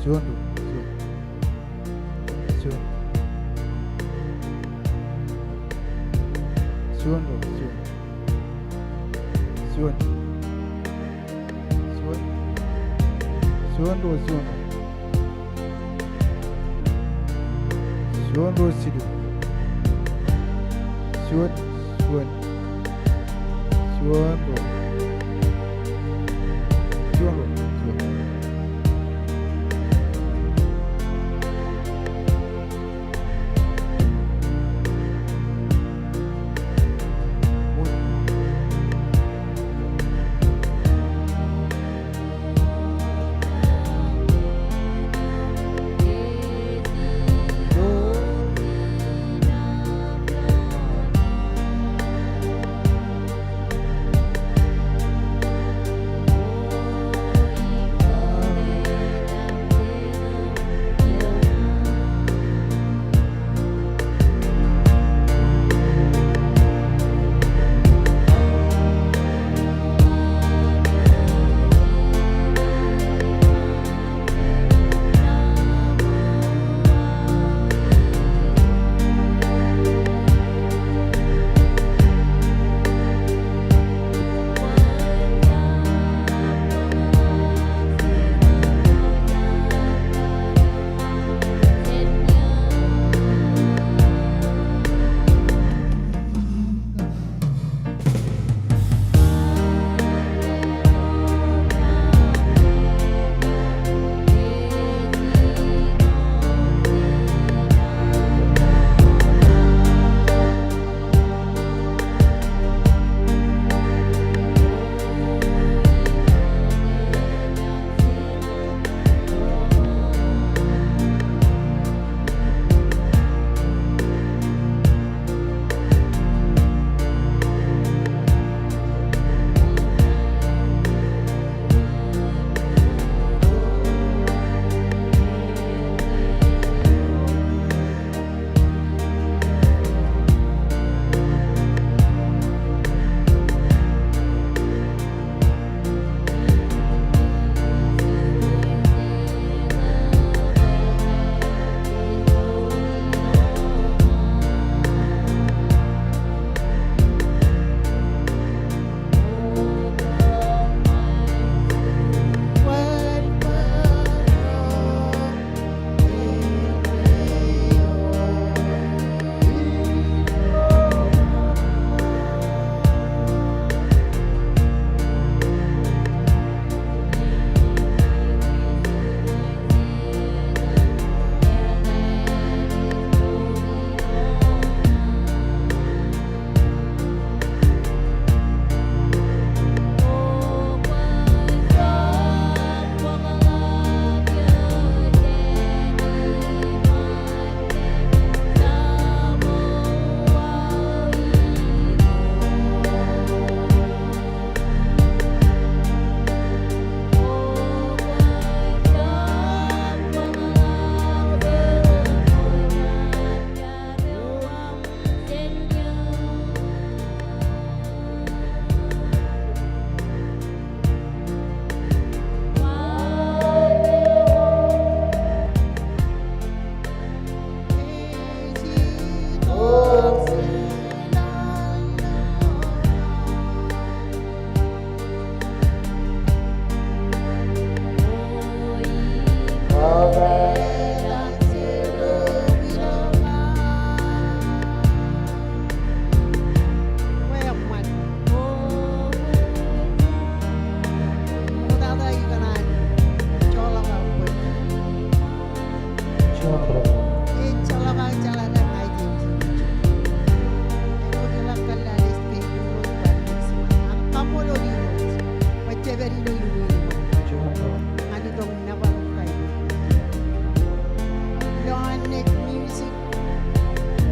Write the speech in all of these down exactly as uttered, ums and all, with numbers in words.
Juon, juon. Juon. Juon, juon. Juon. Juon. Juon, juon. Juon, juon, jilu. Juon, juon. Juon, juon. Juon, juon, juon.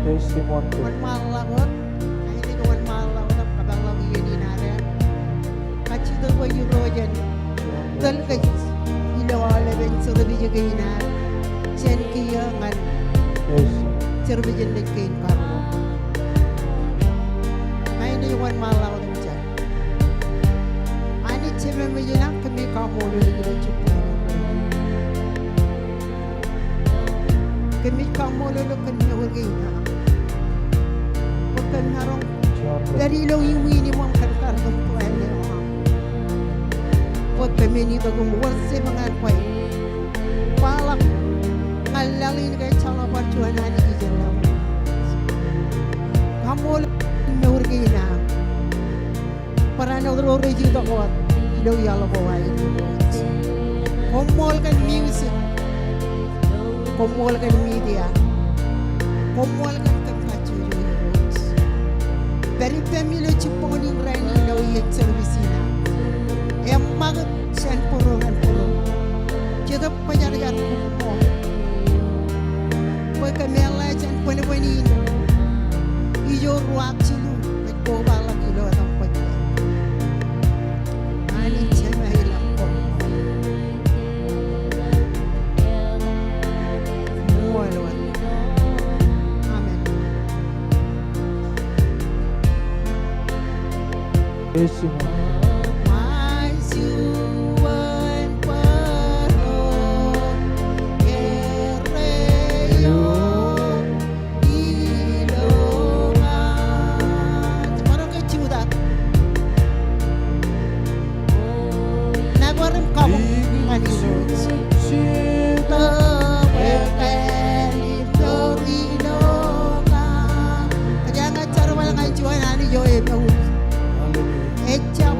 Testing one, two. Wōnṃaanḷọk wōt, aelōñ wōnṃaanḷọk wōt, kapeḷḷọk iien in ad. Kajjitōk bwe Irooj en tōl kōj ilo aolepen service kein ad jān kiiō ñan service in naaj kein karuo. Aelōñ wōnṃaanḷọk wōt im jar. Anij Jemem ilañ, kōmij kaṃṃoolol eok ilo jibboñ in. Kōmij kaṃṃoolol eok kōn mour kein aṃ. Bwe kōm maroñ pād ilo iwiin im kar kar kōm plan eo aṃ. Bwe kōmin itok im worship ñan kwe. Kwaḷọk ñan laḷ in ke ejeḷā bar juon Anij ijellọk. Kaṃṃoolol mour kein aṃ. Barāinwōt ro rej itok wōt ilo iaḷ ko aer. Koṃṃool kōn music. Koṃṃool kōn media. Koṃṃool kōn kōm kajjojo. Pād ippem ilo jibboñ in rainin ilo iien service in aṃ. Eṃṃakūt jān bōro ñan bōro. Jetōb Kwōjarjar koṃṃool. Bwe kōmeḷeḷe jān bōnbōn in. Ijo ruo ak jilu rej kobaḷọk ilo etaṃ bōjjān. Anij Jemem ilañ koṃṃool. Koṃṃool wōt. Amen. Praise the Lord. Kōjeañ jar wōt ñan juon Anij eo emour. Hallelujah. Ejjab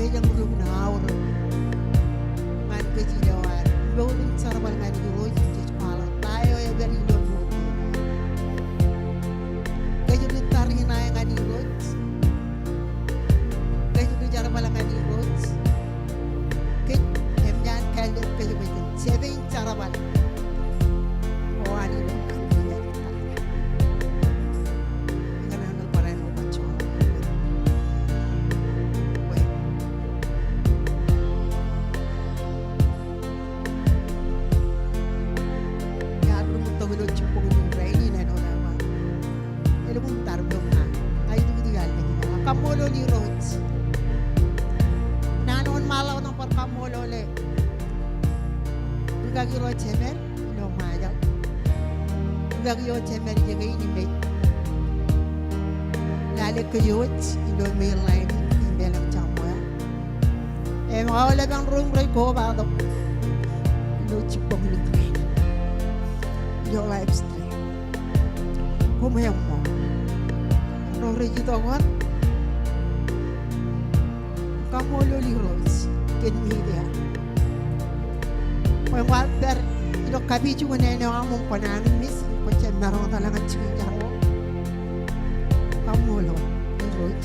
Elōñ rūkūn aorōk ñan kōj ilo ad mour im jerbal ñan Irooj im jej kwaḷọk ta eo ej pād ilo mour kein. Kōj ri tariṇae ñan Irooj. Kōj ri jerbal ñan Irooj. Kōj eṃṃan kāālōt kōj bwe jen jepān jerbal. O an ilo Iar ri ṃōttok ilo jibboñ in rainin āinwōt aō ba, elukkuun tar bwe ṃōk ña itok itok iar lōñ. Kaṃṃoolol Irooj. Naan wōt ṃaanḷọk ṇe bar kaṃṃoolol e. Rūkaki ro jemād ilo Ṃajeḷ. Rūkaki ro jemād ijekein im ej lale kōj wōj ilo main line in im elōñ Samuel. Im aolep ro im rej kobatok ilo jibboñ in rainin ilo live stream. Koṃ eṃṃool. Ro rej itok wōt, kaṃṃoolol Irooj kōn media. Bwe kwaar pād ilo kapijuknen eo aṃ im kwōnaaj miss, kwōj jab maroñ etal ñan jikin jar ko. Kaṃṃoolol Irooj.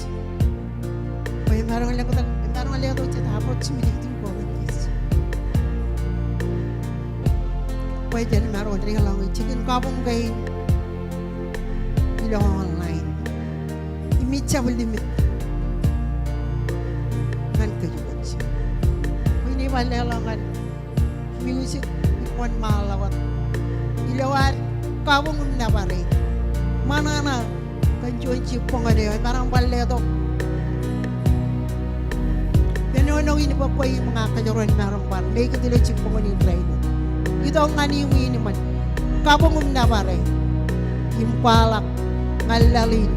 Bwe emaroñ lōñ, emaroñ letok jet opportunity ko ñan kōj. Bwe jen maroñ deḷọñ jikin kabuñ kein ilo online. Im ij jab limit ñan kōj wōj. Bwe ij bar leḷọk ñan music im wōnṃaanḷọk wōt ilo ad kabuñ im nōbar e. Ṃōṇōṇō kōn juon jibboñ eo emaroñ bar letok. Kōnono in bwe kwe im ña kōjro en maroñ bar make it ilo jibboñ in rainin. Itok ñan iuṃwin iṃōn. Kabuñ im nōbar e im kwaḷọk ñan laḷ in.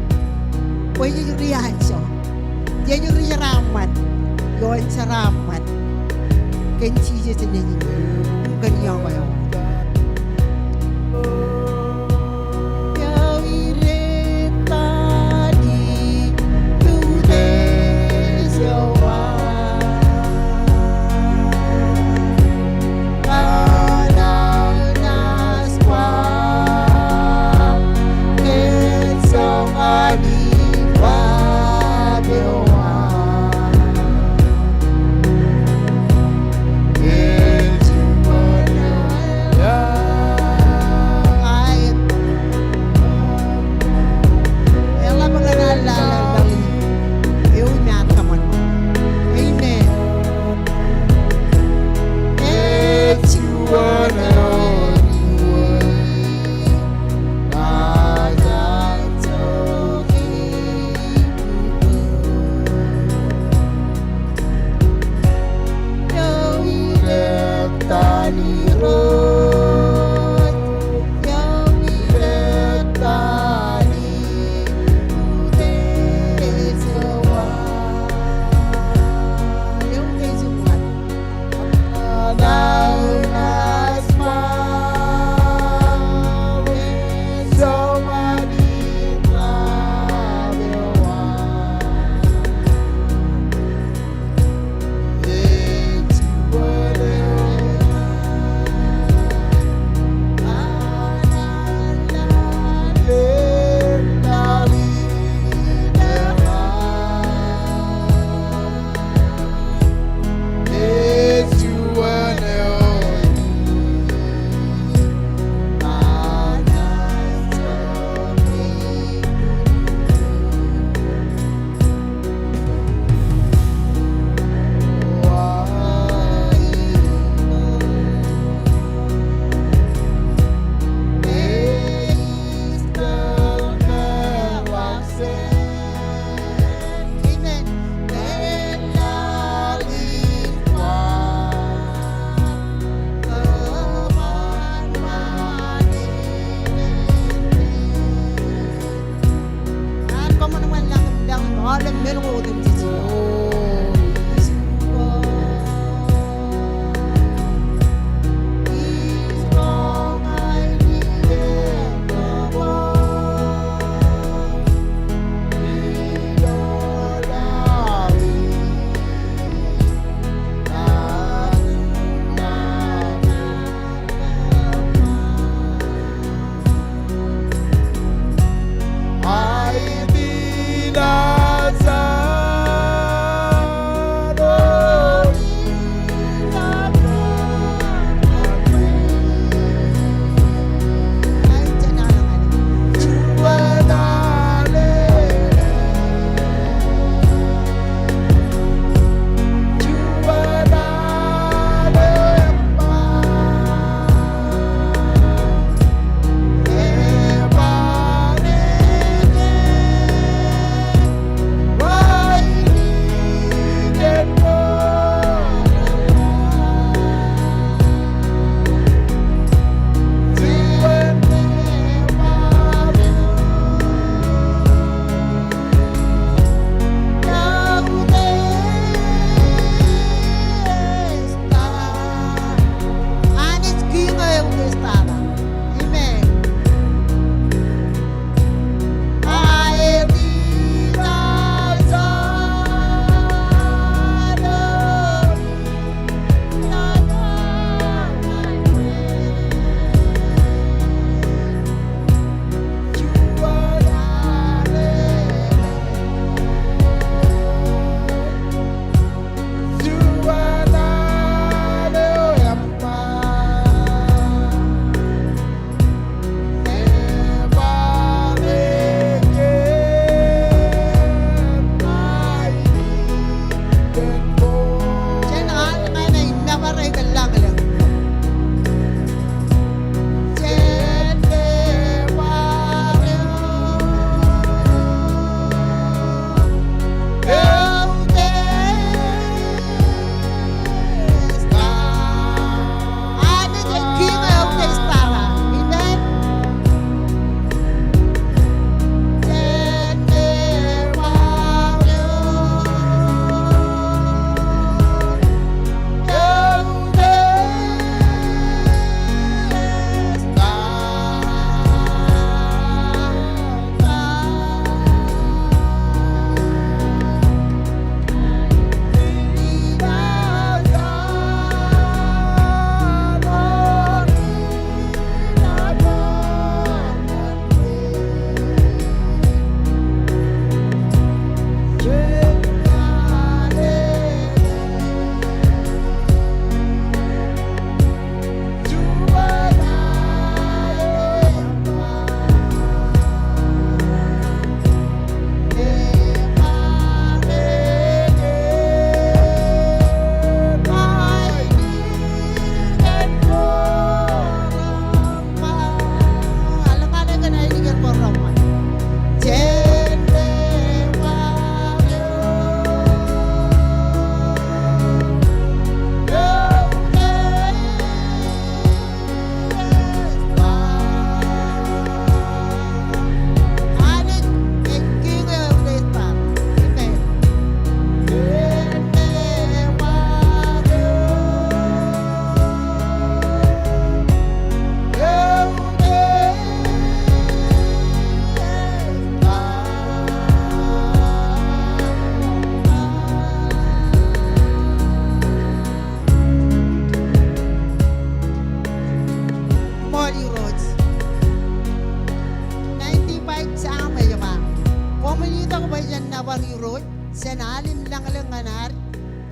Bwe jej ri anjọ. Jej ri jeraaṃṃan. Ioon jeraaṃṃan. Kōn Jisōs nejin. Im kōn iọkwe eo.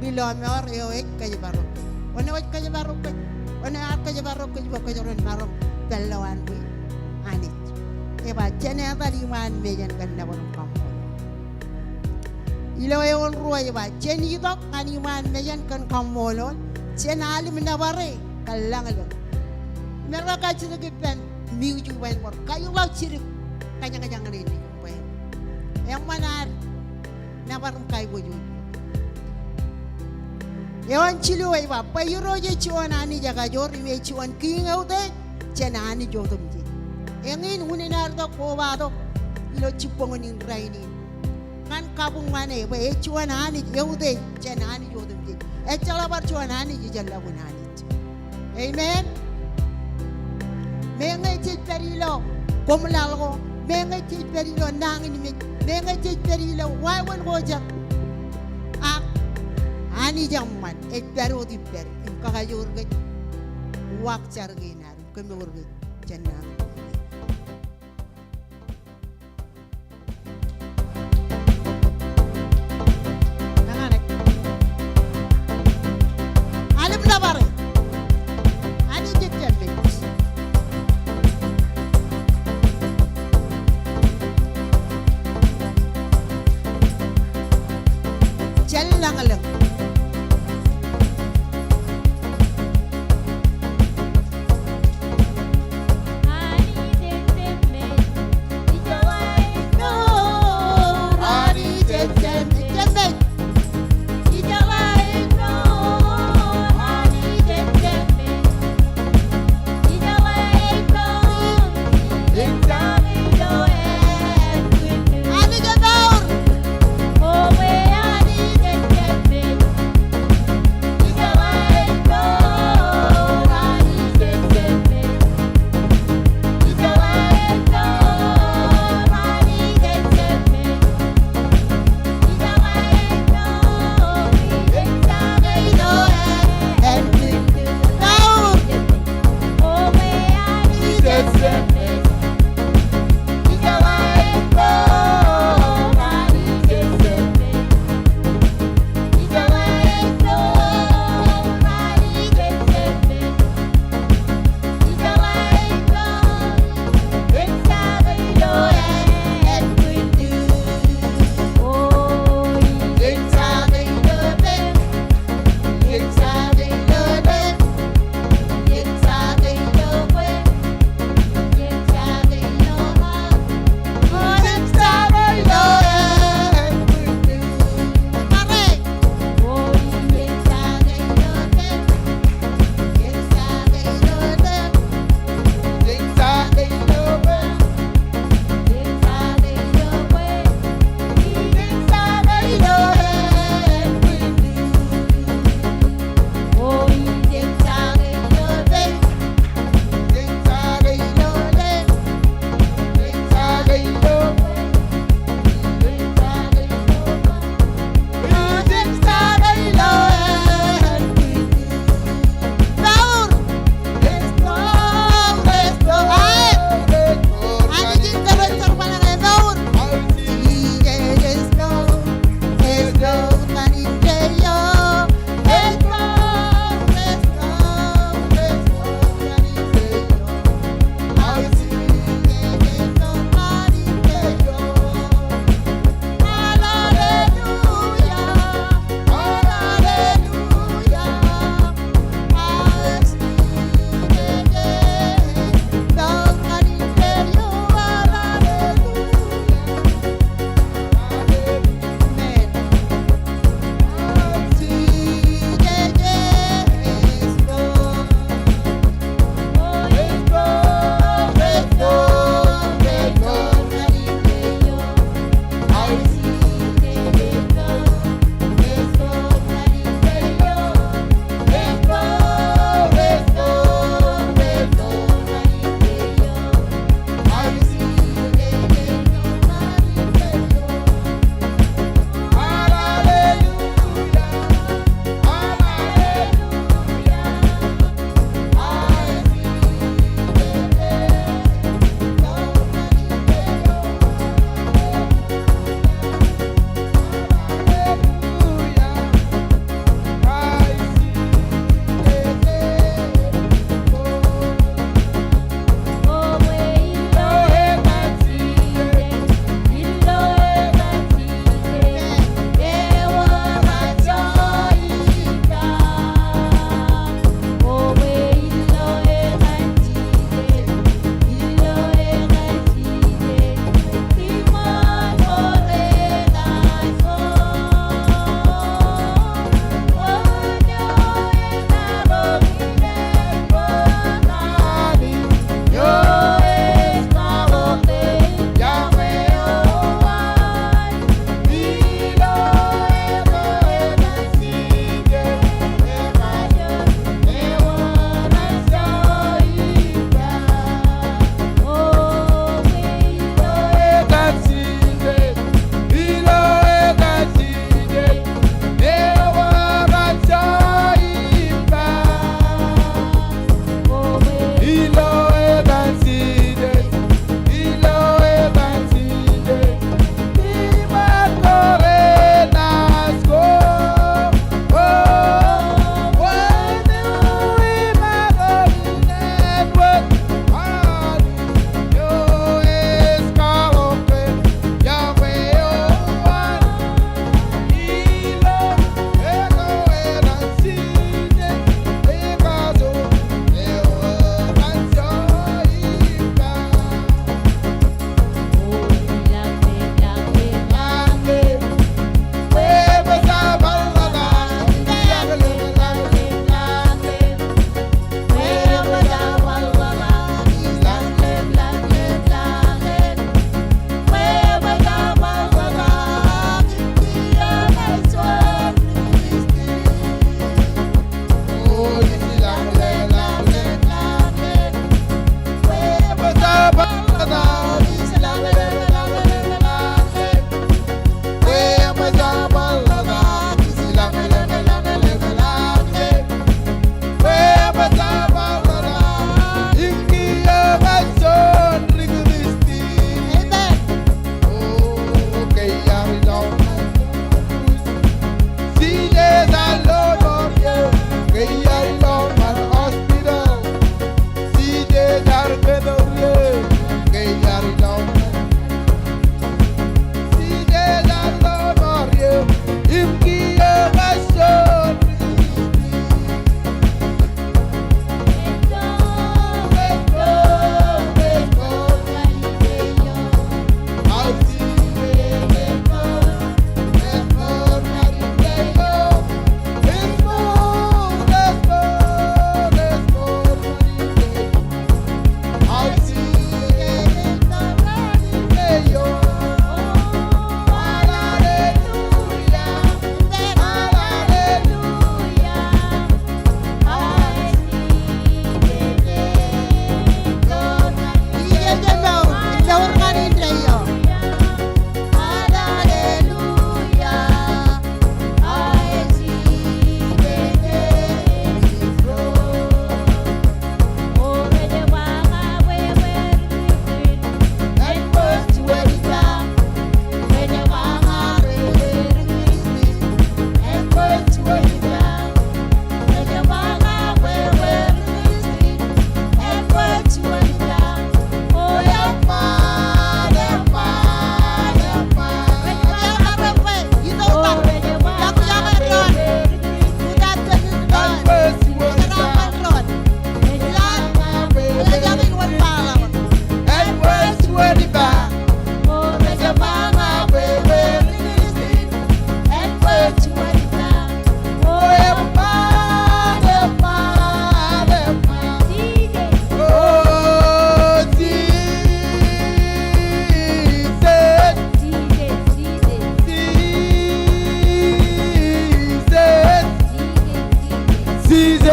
ilo mour eo ej kōjparok kōj. Wōn eo ej kōjparok kōj? Wōn eo ear kōjparok kōj bwe kōjro en maroñ pād ilowaan bwe Anij. Ej ba, jen etal iṃaan mejān kōn nōbar im kaṃṃoolol. Ilo eoon ruo ej ba, jen itok ñan iṃaan mejān kōn kaṃṃoolol, jen al im nōbare kōn lañlōñ. Im erro kajjitōk ippān Mikijiw bwe en bar kajoḷọk jidik kōjañjañ ṇe ilo bwe eṃṃan ad nōbar im kaiboojoj. Eoon jilu ej ba, bwe Irooj ej juon Anij ekajoor im ej juon Kiiñ eutiej jān anij otemjej. Eñin unin ad itok kobatok ilo jibboñōn in rainin ñan kabuñ ṇe bwe ej juon Anij eutiej jān anij otemjej. Ejjeḷọk bar juon Anij, ej ḷapḷap in Anij. Amen. Meñe jej pād ilo koṃlaḷ ko, meñe jej pād ilo nañinmej, meñe jej pād ilo wāween ko jet, ak Anij eṃṃan ej pād wōt ippād im kakajoor kōj, uwaak jar kein ad im kemour kōj jān naan. Al im nōbare. Anij ej jān mej. Jen lañlōñ.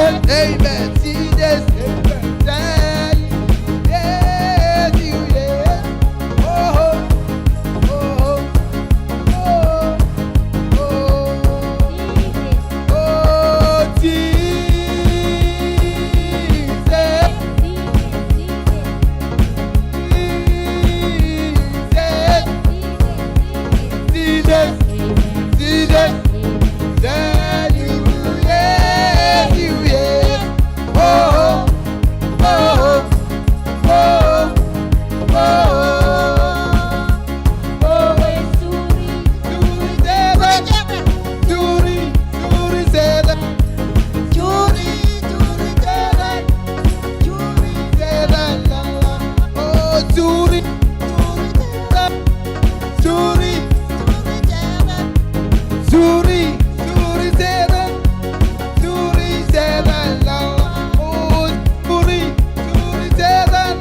Amen. Jesus. Amen. Yes, you, yes. Oh, oh, oh, oh, oh, Jesus. Jesus. Jesus. Jesus. Yes, you, yes, you, yes. Oh, oh, oh, oh, oh. Zuri Setan. Zuri, zuri Setan. Zuri, zuri Setan. Zuri Setan. Oh, zuri, zuri Setan. Zuri, zuri Setan. Zuri, zuri Setan. Zuri Setan. Oh, zuri, zuri Setan.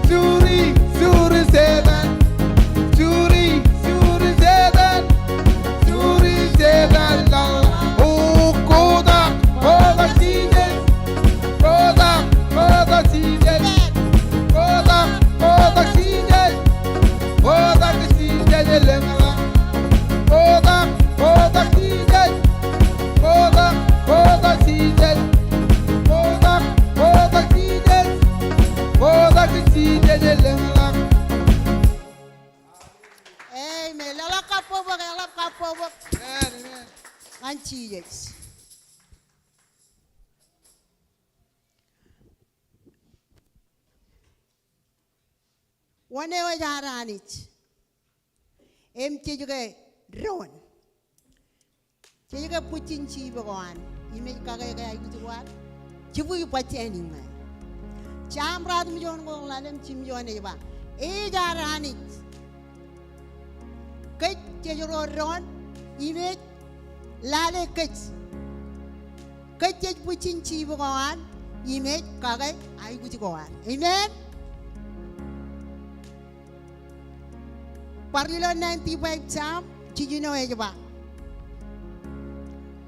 Zuri, zuri Setan. Zuri, zuri Setan. Zuri Setan. Oh, kotak, kotak Jisōs. Kotak, kotak Jisōs. Kotak, kotak Jisōs. Kotak Jisōs elōñ ḷọk. Kotak, kotak Jisōs. Kotak, kotak Jisōs. Kotak, kotak Jisōs. Kotak Jisōs elōñ ḷọk. Amen. Leḷọk kabbokbok, leḷọk kabbokbok. Amen, amen. Ñan Jisōs. Wōn eo ej ad Anij? Im jej ke doon. Jej ke bwijin jipe ko an im ej kake ke aikuj ko ad? Jibwi baj āne ñe. Sam ruatimjuon ko ḷalem jimjuon ej ba, ej ad Anij. Kōj jej ro doon im ej lale kōj. Kōj jej bwijin jipe ko an im ej kake aikuj ko ad. Amen. Bar ilo ninety-five Sam, jiljino ej ba,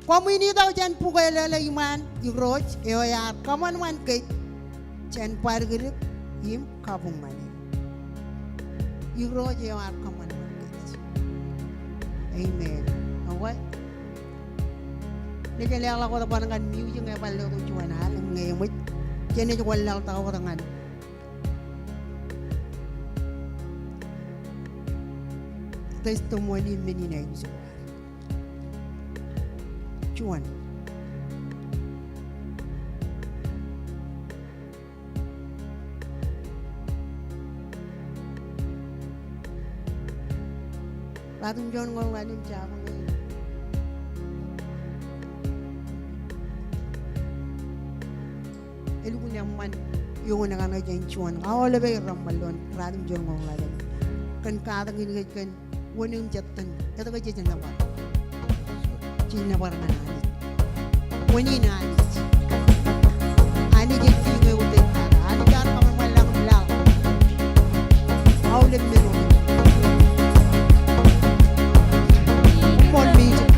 koṃwin itok jān bukwelōlō iṃaan Irooj eo ear kōṃanṃan kōj jān badikdik im kabuñmāne. Irooj eo ear kōṃanṃan kōj. Amen. Ekwe, jen leḷọk wōt bar ñan music ñe bar letok juon al ñe eṃōj, jenaaj wanlaḷtak wōt ñan testimony men in aikuj ko ad. Juon. Ruatimjuon ko ḷalem jabōn in. Elukkuun eṃṃan eoon kaṇe jān juon. Aolep er reṃṃan ilo ruatimjuon ko ḷalem. Kōn katakin kōj kōn wōn im jet tōn. Etke jej nōbar? Jej nōbar ñan Anij. Wōn in Anij. Anij ej kiiñ eo ej tata. Anij ear kōṃanṃan lañ im laḷ. Aolep men otemjej. Ṃool music.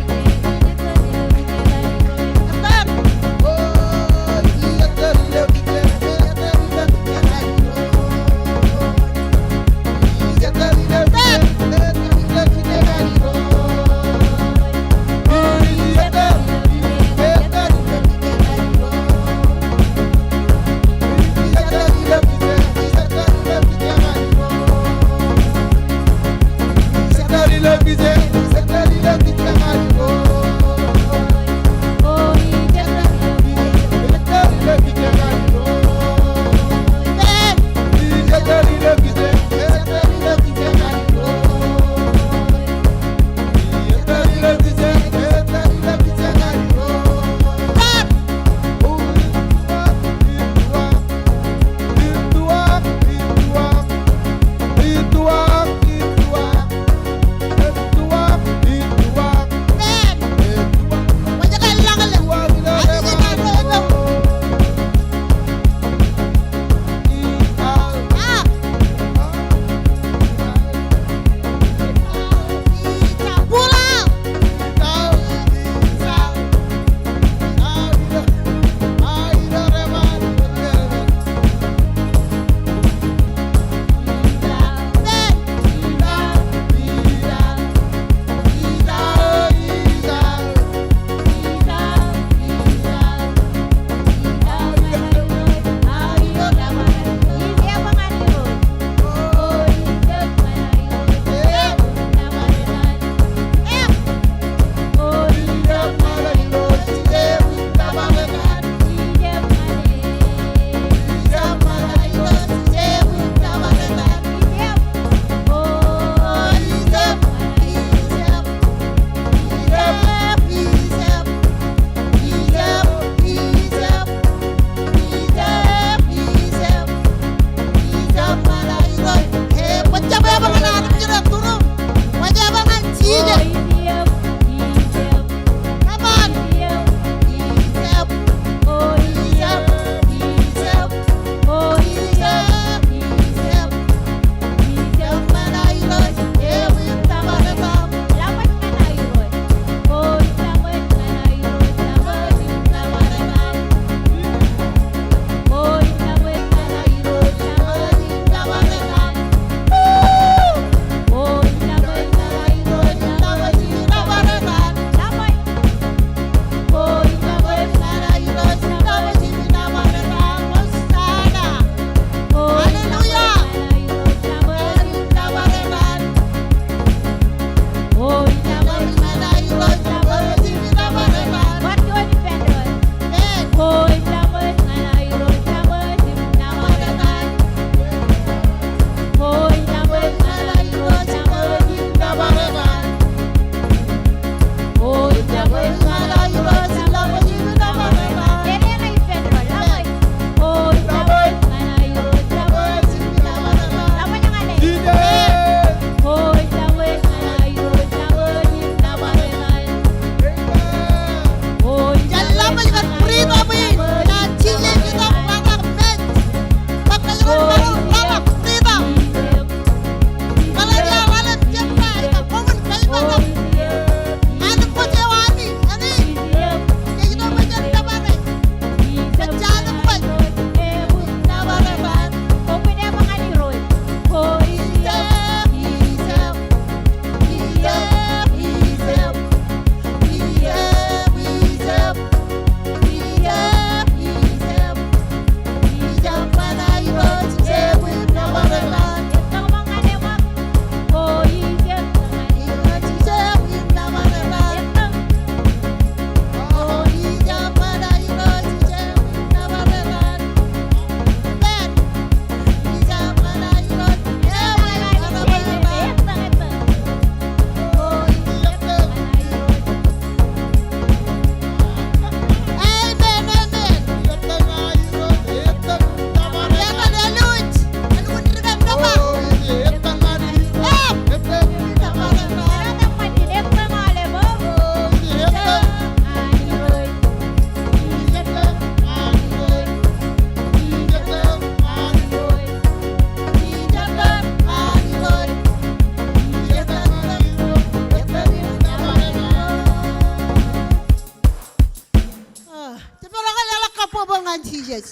Jepḷọk ke leḷọk kabbokbok ñan Jisōs.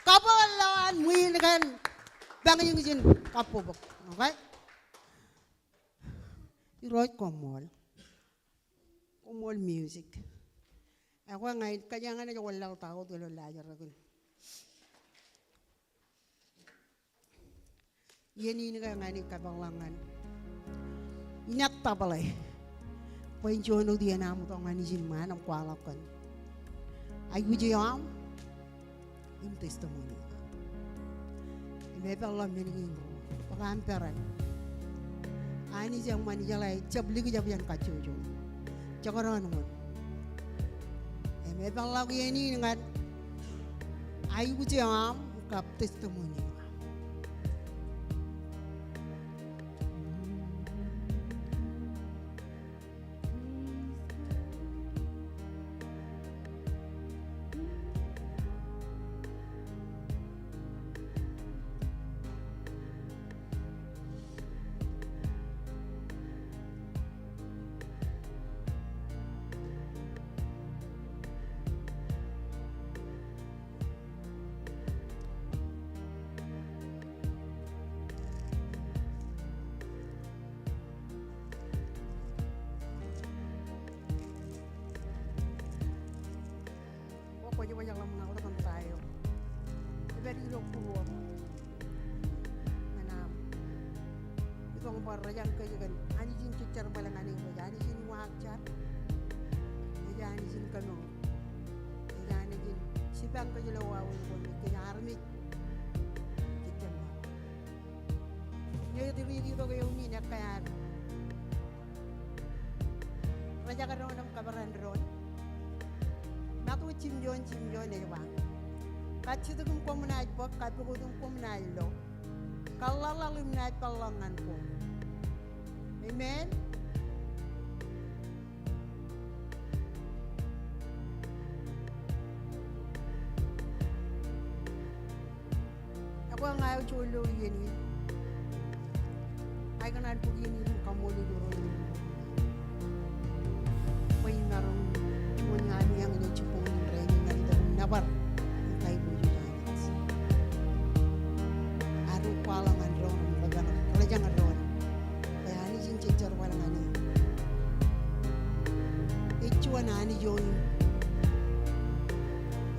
Kabbokbok ilo an ṃwiin kaṇ, bajjek ijin kabbokbok. Okay? Irooj koṃṃool. Koṃṃool music. Ekwe ña in kōjeañ naaj wōnlaḷ taot ilo laajrak in. Iien in ke ña in kōpeḷḷọk ñan Inattabōḷe bwe en juon wōt iien aṃ itok ñan ijin ṃaan im kwaḷọk kōn aikuj eo aṃ im testimony eo aṃ. Im epeḷḷọk men kein ruo. Bōk aṃ peran. Anij eṃṃan, ijeḷā ejjab likjab jān kajjojo. Jekdọọn wōt. Im epeḷḷọk iien in ñan aikuj eo aṃ kab testimony eo aṃ. Kwōj baj ḷōmṇak ḷọk kōn ta eo ej pād ilo kuwō ñan aṃ. Itok bar rōjañ kōj kōn Anij in jejjerbal ñan eok, ej Anij in uwaak jar, ej Anij in kōmour, ej Anij in jipañ kōj ilo wāween ko im kōj armej jejjab ṃaan. Ñe ej riiti tok eoon in ekkā ad rejak doon im kōperan doon. Matu jimjuon jimjuon ej ba, kajjitōk im koṃ naaj bōk, kapukot im koṃ naaj lo, kōḷḷaḷḷaḷ im naaj peḷḷọk ñan koṃ. Amen. Ekwe ña eo juon lo iien in, ña ikōṇaan bōk iien in im kaṃṃoolol Irooj bwe imaroñ juon ñan eañ ilo jibboñ in rainin ñan itok im nōbar im kaiboojoj Anij. Ad kwaḷọk ñan doon im rōjañ, rōjañ doon. Bwe Anij in jejjerbal ñan eok. Ej juon Anij eo im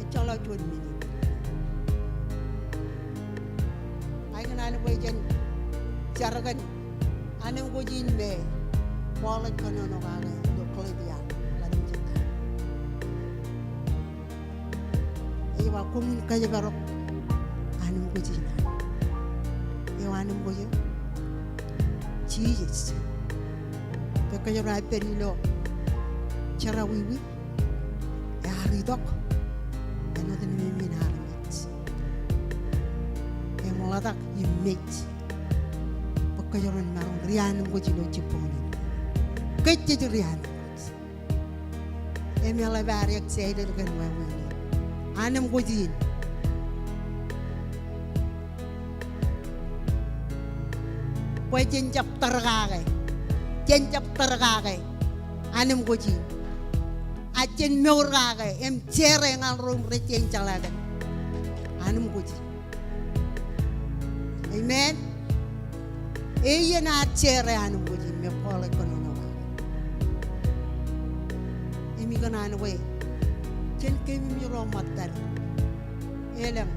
ejjeḷọk juon men in. Ña ikōṇaan bwe jen jar kōn anemkwōj in me Paul ej kōnono kake ilo Galetia ḷalem jebta. Ej ba koṃwin kōjparok anemkwōj in. Eo anemkwōj eo? Jisōs. Bwe kōjro ar pād ilo jerọwiwi, ear itok āinwōt men in armej. Im ḷotak im mej bwe kōjro en maroñ ri anemkwōj ilo jibboñ in. Kōj jej ri anemkwōj. Im eḷap ad excited kōn wāween in. Anemkwōj in. Bwe jen jab tōr kake. Jen jab tōr kake anemkwōj in. Ak jen mour kake im share ñan ro im rej jañin jeḷā kōn anemkwōj in. Amen. Eien ad share anemkwōj in me Paul ej kōnono kake. Im ikōṇaan bwe jen keememej ro ṃōttad elōñ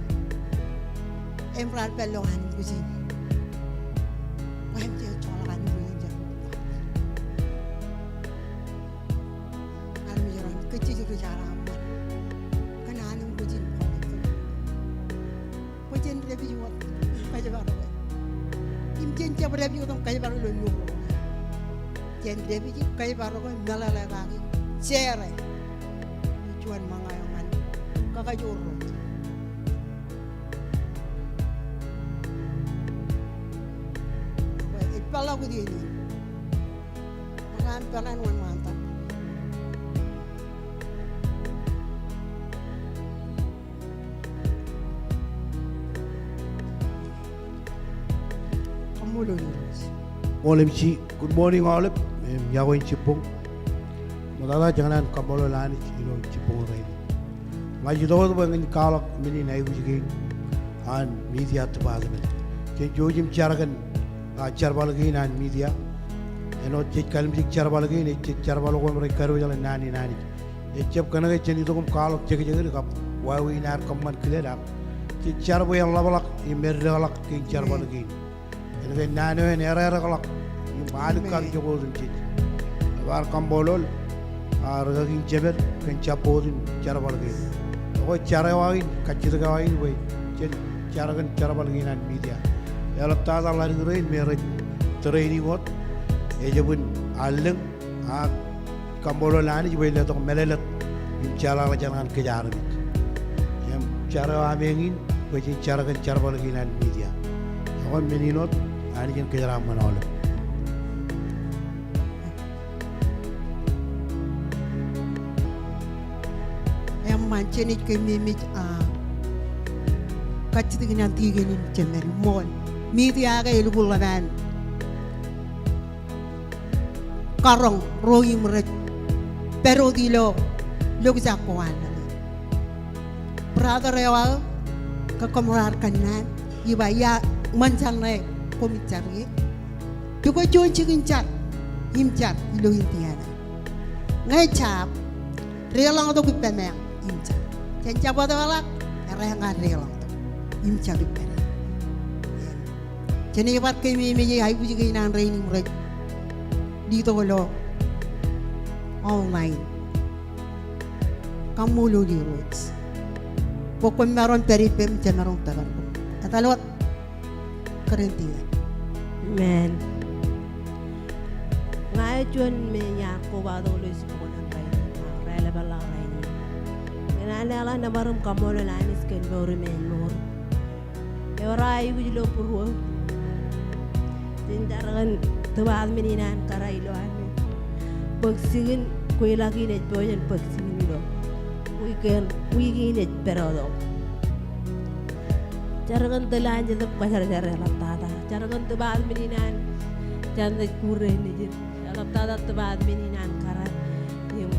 im raar pād ilo anemkwōj in. Bwe en jeḷā anemkwōj in. Armej ro, kōj jej ri jeḷā ṃōttad kōn anemkwōj in. Bwe jen dāpij wōt im kōjparok e. Im jen jab dāpij wōt im kōjparok ilo nuknuk. Jen dāpij im kōjparok e, meḷeḷe kaki, share e. Juon ṃōñā eo ñan kakajoor ro. Bwe ej peḷḷọk wōt iien in. Bwe aṃ peran wōnṃaantak. Kaṃṃoolol Irooj. Ṃool M C, good morning aolep, im iọkwe in jibboñ. Ṃoktata, jej kōṇaan kaṃṃoolol Anij ilo jibboñ rainin. Ña ij itok wōt bwe ña ij kwaḷọk men in aikuj kein an media department. Jen jouj im jar kōn, ah, jerbal kein an media. Āinwōt jej kalimjek jerbal kein, ej jej jerbal ko im rej kadiwōjḷọk naan in Anij. Ejjab kōnke jen itok im kwaḷọk jekjek in kab wāween ad kōṃṃan kileḷọk. Jej jar bwe en ḷapḷọk im eddekḷọk kōn jerbal kein. Kōnke naan eo en eddekḷọk im alikkar ijo ko otemjej. Ebar kaṃṃoolol, ah, rūkaki in jemed kōn jab bōktok in jerbal kein. Ekwe jar eo aō in, kajjitōk eo aō in bwe jen jar kōn jerbal kein an media. Eḷaptata ḷaddik rein me rej training wōt, ejjab in allōñ, ak kaṃṃoolol Anij bwe en letok mālōtlōt im jeḷāḷọkjeṇ ñan kōj armej. Im jar eo ameañ in bwe jen jar kōn jerbal kein an media. Ekwe men in wōt, Anij en kōjeraaṃṃan aolep. Eṃṃan, jen ej keememej, ah, kajjitōk in an tikōn in jemed ṃool. Media ke elukkuun ḷap an karoñ ro im rej pād wōt ilo lokjak ko an ḷe. Brother eo aō, kōmro ar kōnnaan, ij ba ia ṃōn jar ṇe koṃij jar ie. Pukot juon jikin jar im jar ilo Indiana. Ñe jab deḷọñtok ippāmeañ im jar. Jen jab wōt eḷak, errā ña deḷọñtok im jar ippāmeañ. Jen ej bar keememej aikuj kein an rein im rej letok ilo online. Kaṃṃoolol Irooj bwe kwōmaroñ pād ippem, jemaroñ tōpar. Etal wōt kōrā in tikōn. Amen. Ña ij juon men iar kobatok ilo jibboñōn rainin, ak raelepen ḷọk rainin. Ikōṇaan eḷap nōbar im kaṃṃoolol Anij kōn mour im āinmour. Ewōr aō aikuj ilo būruō. Jen jar kōn department in an kōrā ilo amem. Bōk jikin, kweilọk in ej pojak in bōk jikin ilo wiik in, wiik in ej pād wōt. Jar kōn tōl an Jetōb Kwōjarjar eḷaptata. Jar kōn department in an Jān Ej Kure Nejin. Eḷaptata department in an kōrā im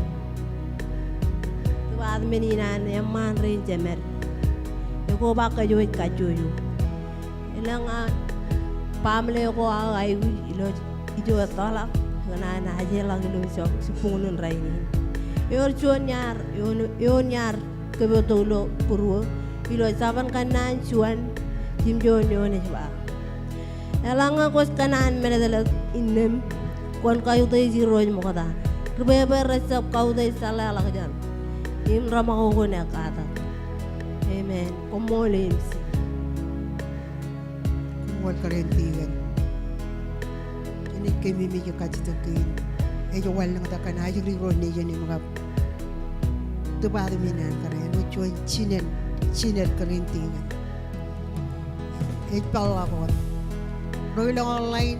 department in an eṃṃaan rein jemed. Ekoba kōjwōj kajjojo. Elōñ an baaṃle ko aō aikuj ilo ijo ettoḷọk, ikōṇaan ajeḷọk ilo jibboñōn rainin. Ewōr juon iar, eoon, eoon iar kōpotok ilo būruō, ilo jabōn kōnnaan juon, jimjuon eoon ej ba, eḷaññe kwōj kōṇaan mālōtlōt innām, kwōn kautiej Irooj ṃokta. Ri pepe rej jab kautiej jeḷāḷọkjeṇ im reṃakoko ekkatak. Amen. Koṃṃool MC. Koṃṃool kōrā in tikōn. Jen ej keememej kajjitōk kein. Ej wanlōñtak kōn ajri ro nejin im kab department in an kōrā, āinwōt juon jined, jined kōrā in tikōn. Ej peḷḷọk wōt. Ro ilọk online,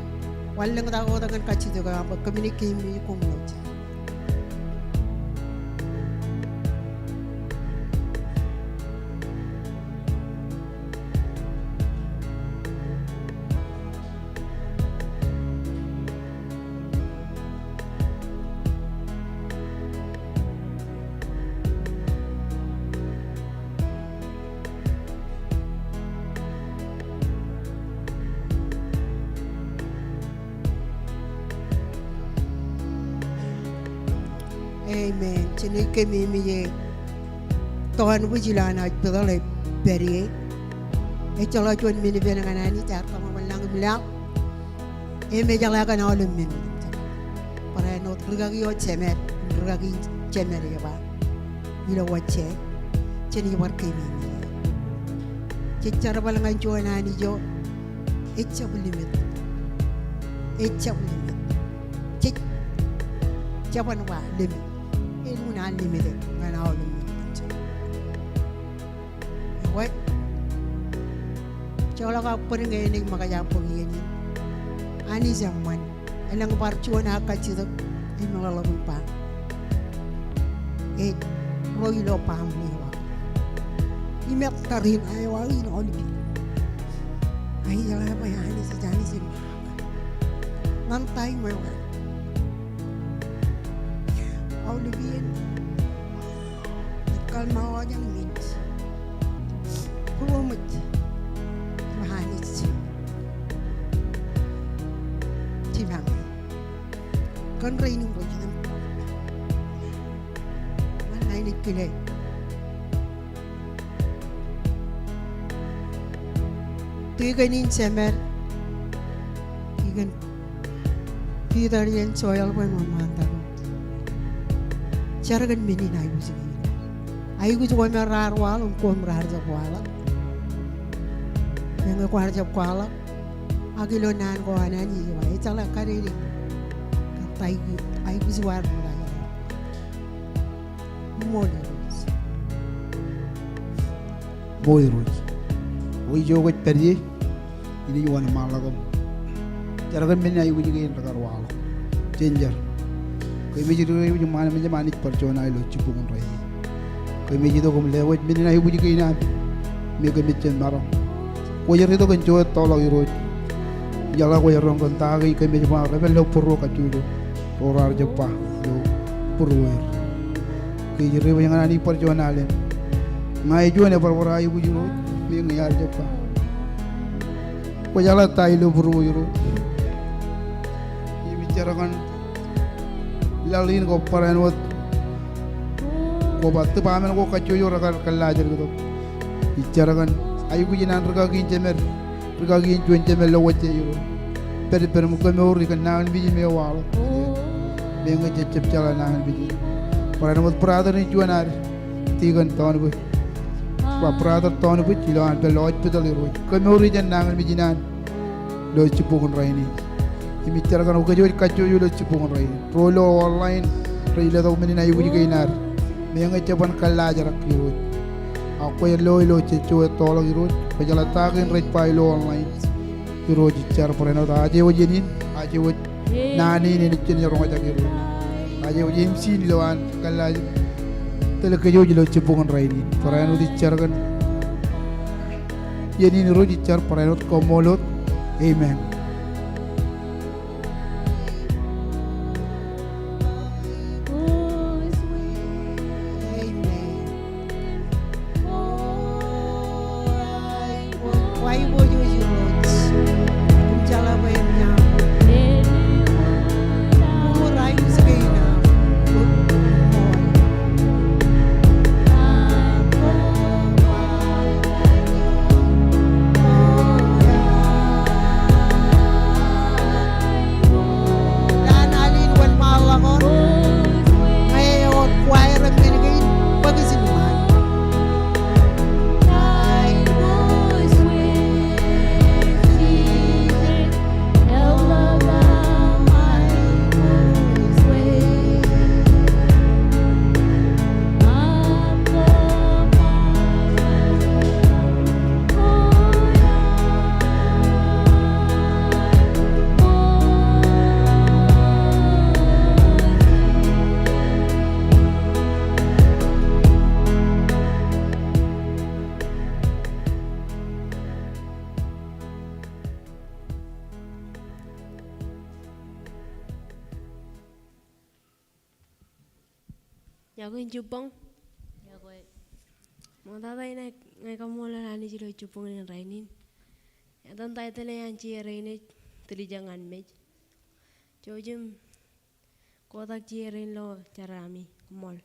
wanlōñtak wōt kōn kajjitōk eo aṃ bwe kōmin ej keememej koṃṃool. Amen. Jen ej keememej tọọn bwijin ilo an aō pād ie. Ejjeḷọk juon men ippān ñan Anij, ear tōmak wōnlañ im laḷ. Im ejeḷā kōn aolep men. Barāinwōt rūkaki eo jemed, rūkaki in jemed ej ba, ilo wōt je, jen ej bar keememej. Jej jerbal ñan juon Anij eo ejjab limit. Ejjab limit. Jej jab ban ba limit. Elukkuun an limited ñan aolep men. Ekwe, joḷọk aō bōd ñe enaaj ṃōkaj aō bōk iien in. Anij eṃṃan. Elōñ bar juon aō kajjitōk im ḷōḷḷap im ba, ej ro ilo baaṃle eo aō im ettā ri eo aō in aolep. Ak ijeḷā bwe Anij ej Anij in ñan taim eo aō. Aolep iien. Kallim̧ur wōt jān men. Būruōmej rej Anij jipañ. Kōn rein im rej itōn. Ñan Anij kile. Tikōn in jemed, tikōn Peter jān Joel bwe en wōnṃaantak. Jar kōn men in aikuj kein. Aikuj koṃ raar waḷọk, koṃ raar jab waḷọk. Meñe kwaar jab kwaḷọk, ak ilo naan ko an Anij ej ba, ejeḷā kadedeik. Kōn ta aikuj, aikuj kwaar ṃōk aer. Ṃool Irooj. Ṃool Irooj. Ijo kwōj pād ie, inaaj wōnṃaanḷọk kōm. Jar kōn men in aikuj kein rekar waḷọk. Jen jar. Kōmij ri-, kōmij ṃaan, kōmij ṃaan Anij bar juon aō ilo jibboñōn rainin. Kōmij itok im lewōj men in aikuj kein an. Im kōmij jen maroñ. Kwōj ri itok kōn juon ettoḷọk Irooj. Ijeḷā kwōj roñ kōn ta kein kōmij ba, rej pād ilo būruō kajjojo. Ro raar jab ba ilo būruō er. Kōmij ri bwe ñan Anij bar juon alen. Ña ij juon ebōrbōr aikuj Irooj, meñe ear jab ba. Kwōjeḷā ta ilo būruō Irooj. Im ij jar kōn laḷ in kwō barāinwōt. Kwō ba tūbaaṃen ko kajjojo rekar kōllaajrak itok. Ij jar kōn aikuj in an rikaki in jemed. Rikaki in juon jemed ilo wōjje Irooj. Pād ippān im kemour kōn nañinmej in me waḷọk. Meñe jej jab jeḷā nañinmej in. Barāinwōt brother in juon ad. Tikōn Tonbōj. Ba brother Tonbōj ilo an pād ilo hospital Irooj. Kemour jān nañinmej in an. Ilo jibboñōn rainin. Im ij jar kōn kōjwōj kajjojo ilo jibboñōn rainin. Ro ilo online, rej letok men in aikuj kein ad. Meñe jeban kōllaajrak Irooj. Ak kwōj lo ilo jejjo ettoḷọk Irooj. Kwōjeḷā ta kein rej ba ilo online. Irooj ij jar barāinwōt ajewōj iien in, ajewōj naan in enaaj jen roñjake Irooj. Ajewōj MC in ilo an kōllaaj tōl kōjwōj ilo jibboñōn rainin. Barāinwōt ij jar kōn iien in Irooj ij jar barāinwōt koṃṃool wōt. Amen. Amen. Iọkwe in jibboñ. Iọkwe. Ṃoktata in ña ij kaṃṃoolol Anij ilo jibboñin rainin. Etan taitōl eo an jeje rein ej Tiljek ñan Mej. Jouj im kotak jeje rein ilo jar ami. Koṃṃool.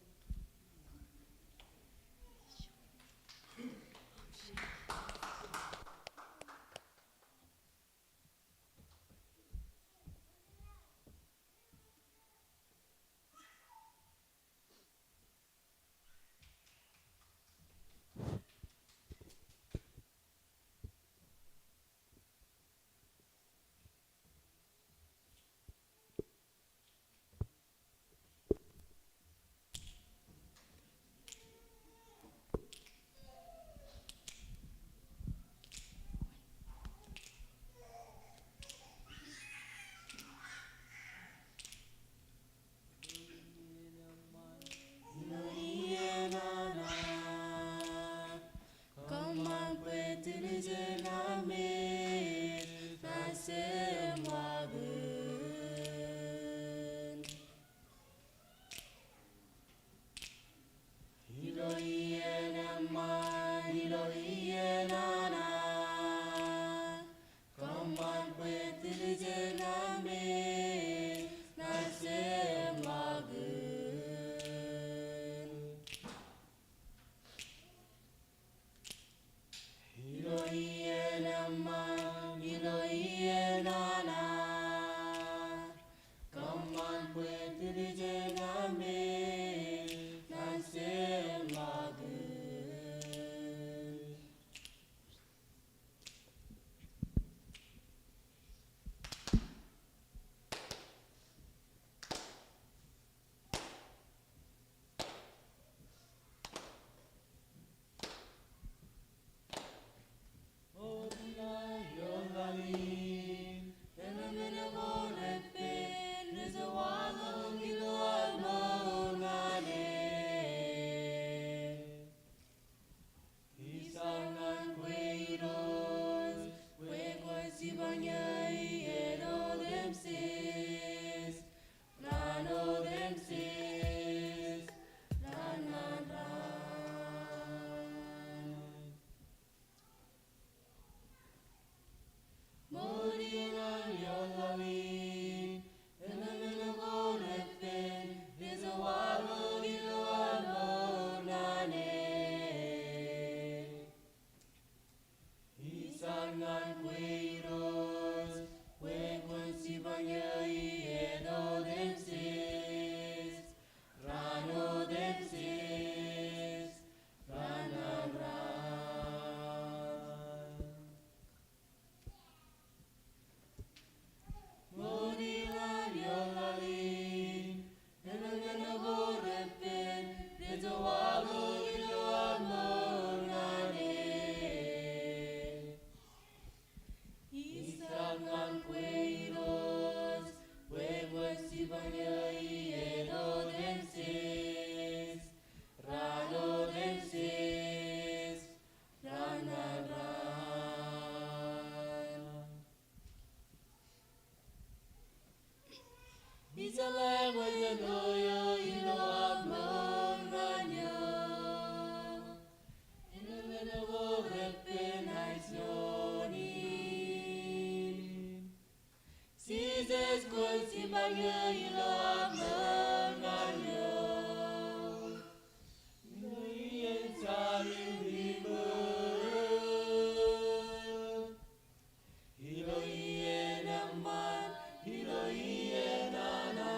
Ilo iien eṃṃan, ilo iien nana,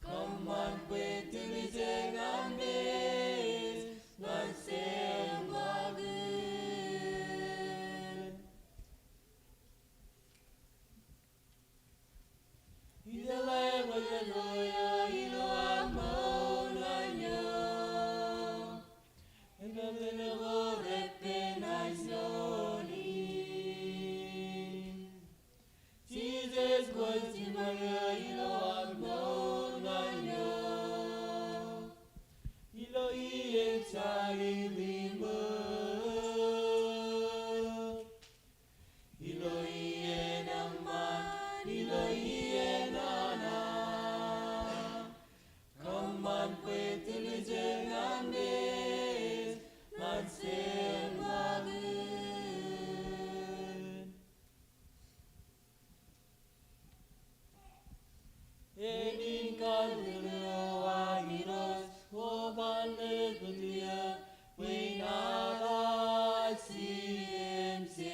kōṃṃan bwe tiljek ñan Mej ñan Señor ṃakūt. Ijeḷā kwōj ilo eo ilo aṃ mour ñan eō. Ememeḷeḷe ko reppen aisooni. Jisōs kwōj jiṃwe eo ilo aṃ mour ñan eō. Ilo iien jali ḷiṃō. Ilo iien eṃṃan, ilo iien nana, kōṃṃan bwe tiljek ñan Mej ñan Señor ṃakūt. Enin kalliḷeo aō Irooj, koban ḷōkōt eō bwe in aḷaḷ CMCS.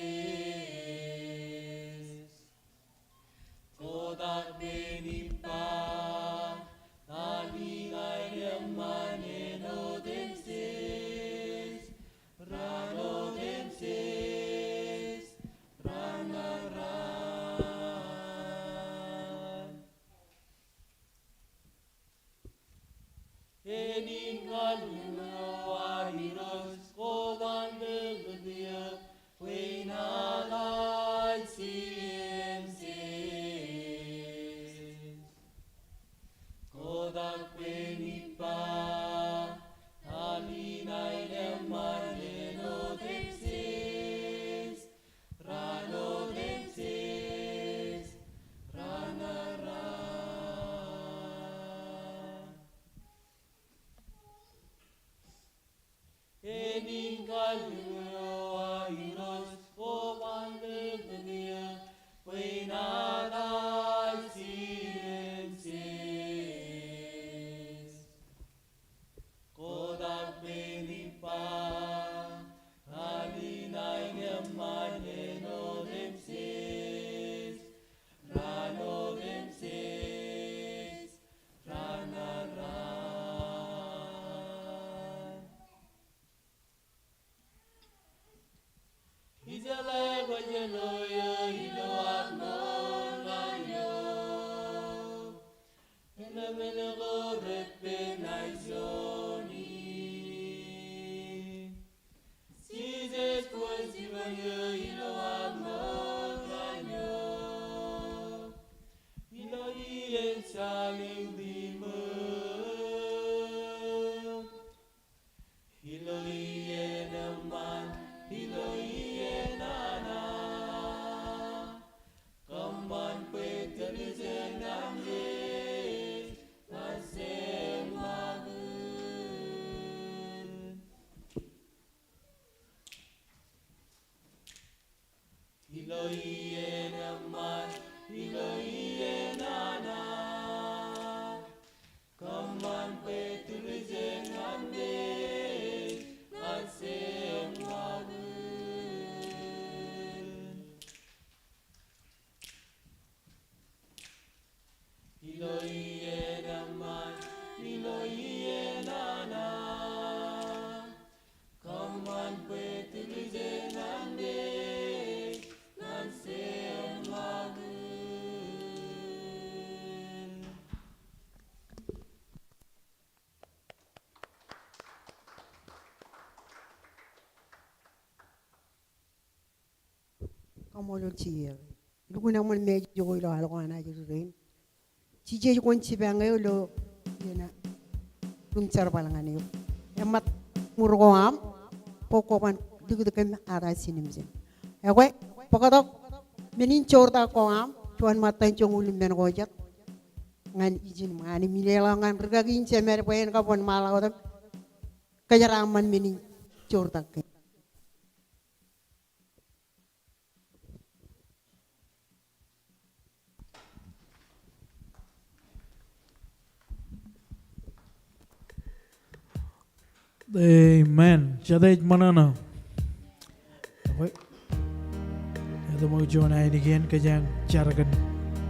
Kotak bwe en ippa, aḷ in aer eṃṃan āinwōt eṃses, raan wōt eṃses, raan ñan raan. Enin kalliḷeo aō Irooj, koban ḷōkōt eō bwe in aḷaḷ CMCS. Kotak bwe en ippa, aḷ in aer eṃṃan āinwōt eṃses, raan wōt eṃses, raan ñan raan. Enin kalliḷeo aō Irooj, koban ḷōkōt eō bwe in aḷaḷ CMCS. Kotak bwe en ippa, aḷ in aer eṃṃan āinwōt eṃses, raan wōt eṃses, raan ñan raan. Ijeḷā kwōj ilo eo ilo aṃ mour ñan eō. Ememeḷeḷe ko reppen aisooni. Jisōs kwōj jiṃwe eo ilo aṃ mour ñan eō. Ilo iien jali ḷiṃō. Ilo iien eṃṃan, ilo iien nana, kōṃṃan bwe tiljek ñan Mej ñan Señor ṃakūt. Ilo iien eṃṃan, ilo iien nana, kōṃṃan bwe tiljek ñan Mej ñan Señor ṃakūt. Ilo iien eṃṃan, ilo iien nana, kōṃṃan bwe tiljek ñan Mej ñan Señor ṃakūt. Kaṃṃoolol Jisōs. Lukkuun eṃṃan message ko ilo al ko an ajri rein. Jisōs kwōn jipañ eō ilo iien eo im jerbal ñan eok. Eṃṃan ṃur ko aṃ bwe kwō ban likūt kōm aḷaḷ CMCS. Ekwe, bōktok men in joortak ko aṃ, juon ṃōttan joñoul im men ko jet ñan ijin im ñan im, ileḷọk ñan rikaki in jemed bwe en kab wōnṃaanḷọk wōt im kōjeraaṃṃan men in joortak kein. Amen. Jete ej ṃōṇōṇō. Ekwe, etōṃōj juon ainikien kōjeañ jar kōn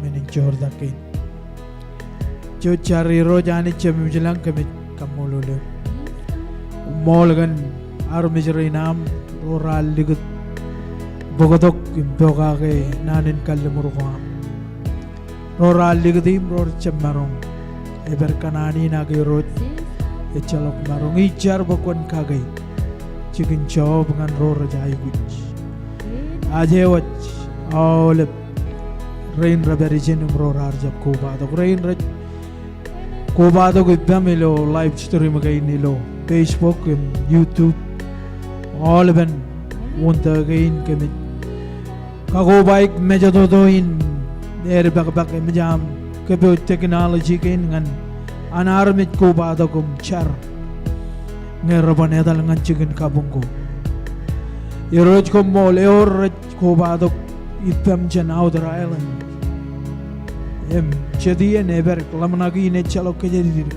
men in joortak kein. Jen jar. Irooj Anij Jemem ilañ, kōmij kaṃṃoolol eok. Ṃool kōn armej rein aṃ ro raar likūt bōktok im pokake naan in kalliṃur ko aṃ. Ro raar likūt im ro rej jab maroñ ej pād kōṇaan in, ak Irooj, ejjeḷọk maroñ. Ij jar bwe kwōn kake jikin jọọb ñan ro rej aikuj. Aje wōj aolep rein rej pād ijin im ro raar jab kobatok, rein rej kobatok ippaṃ ilo live stream kein ilo Facebook im YouTube. Aolepen wūntō kein kōmij kakobaik mejatoto in edepakpak eṃōj aṃ kōpooj technology kein ñan an armej kobatok im jar ñe reban etal ñan jikin kabuñ ko. Irooj koṃṃool, ewōr rej kobatok ippaṃ jān outer island. Im jet iien ej pād ḷōmṇak in ejjeḷọk kōjatdikdik.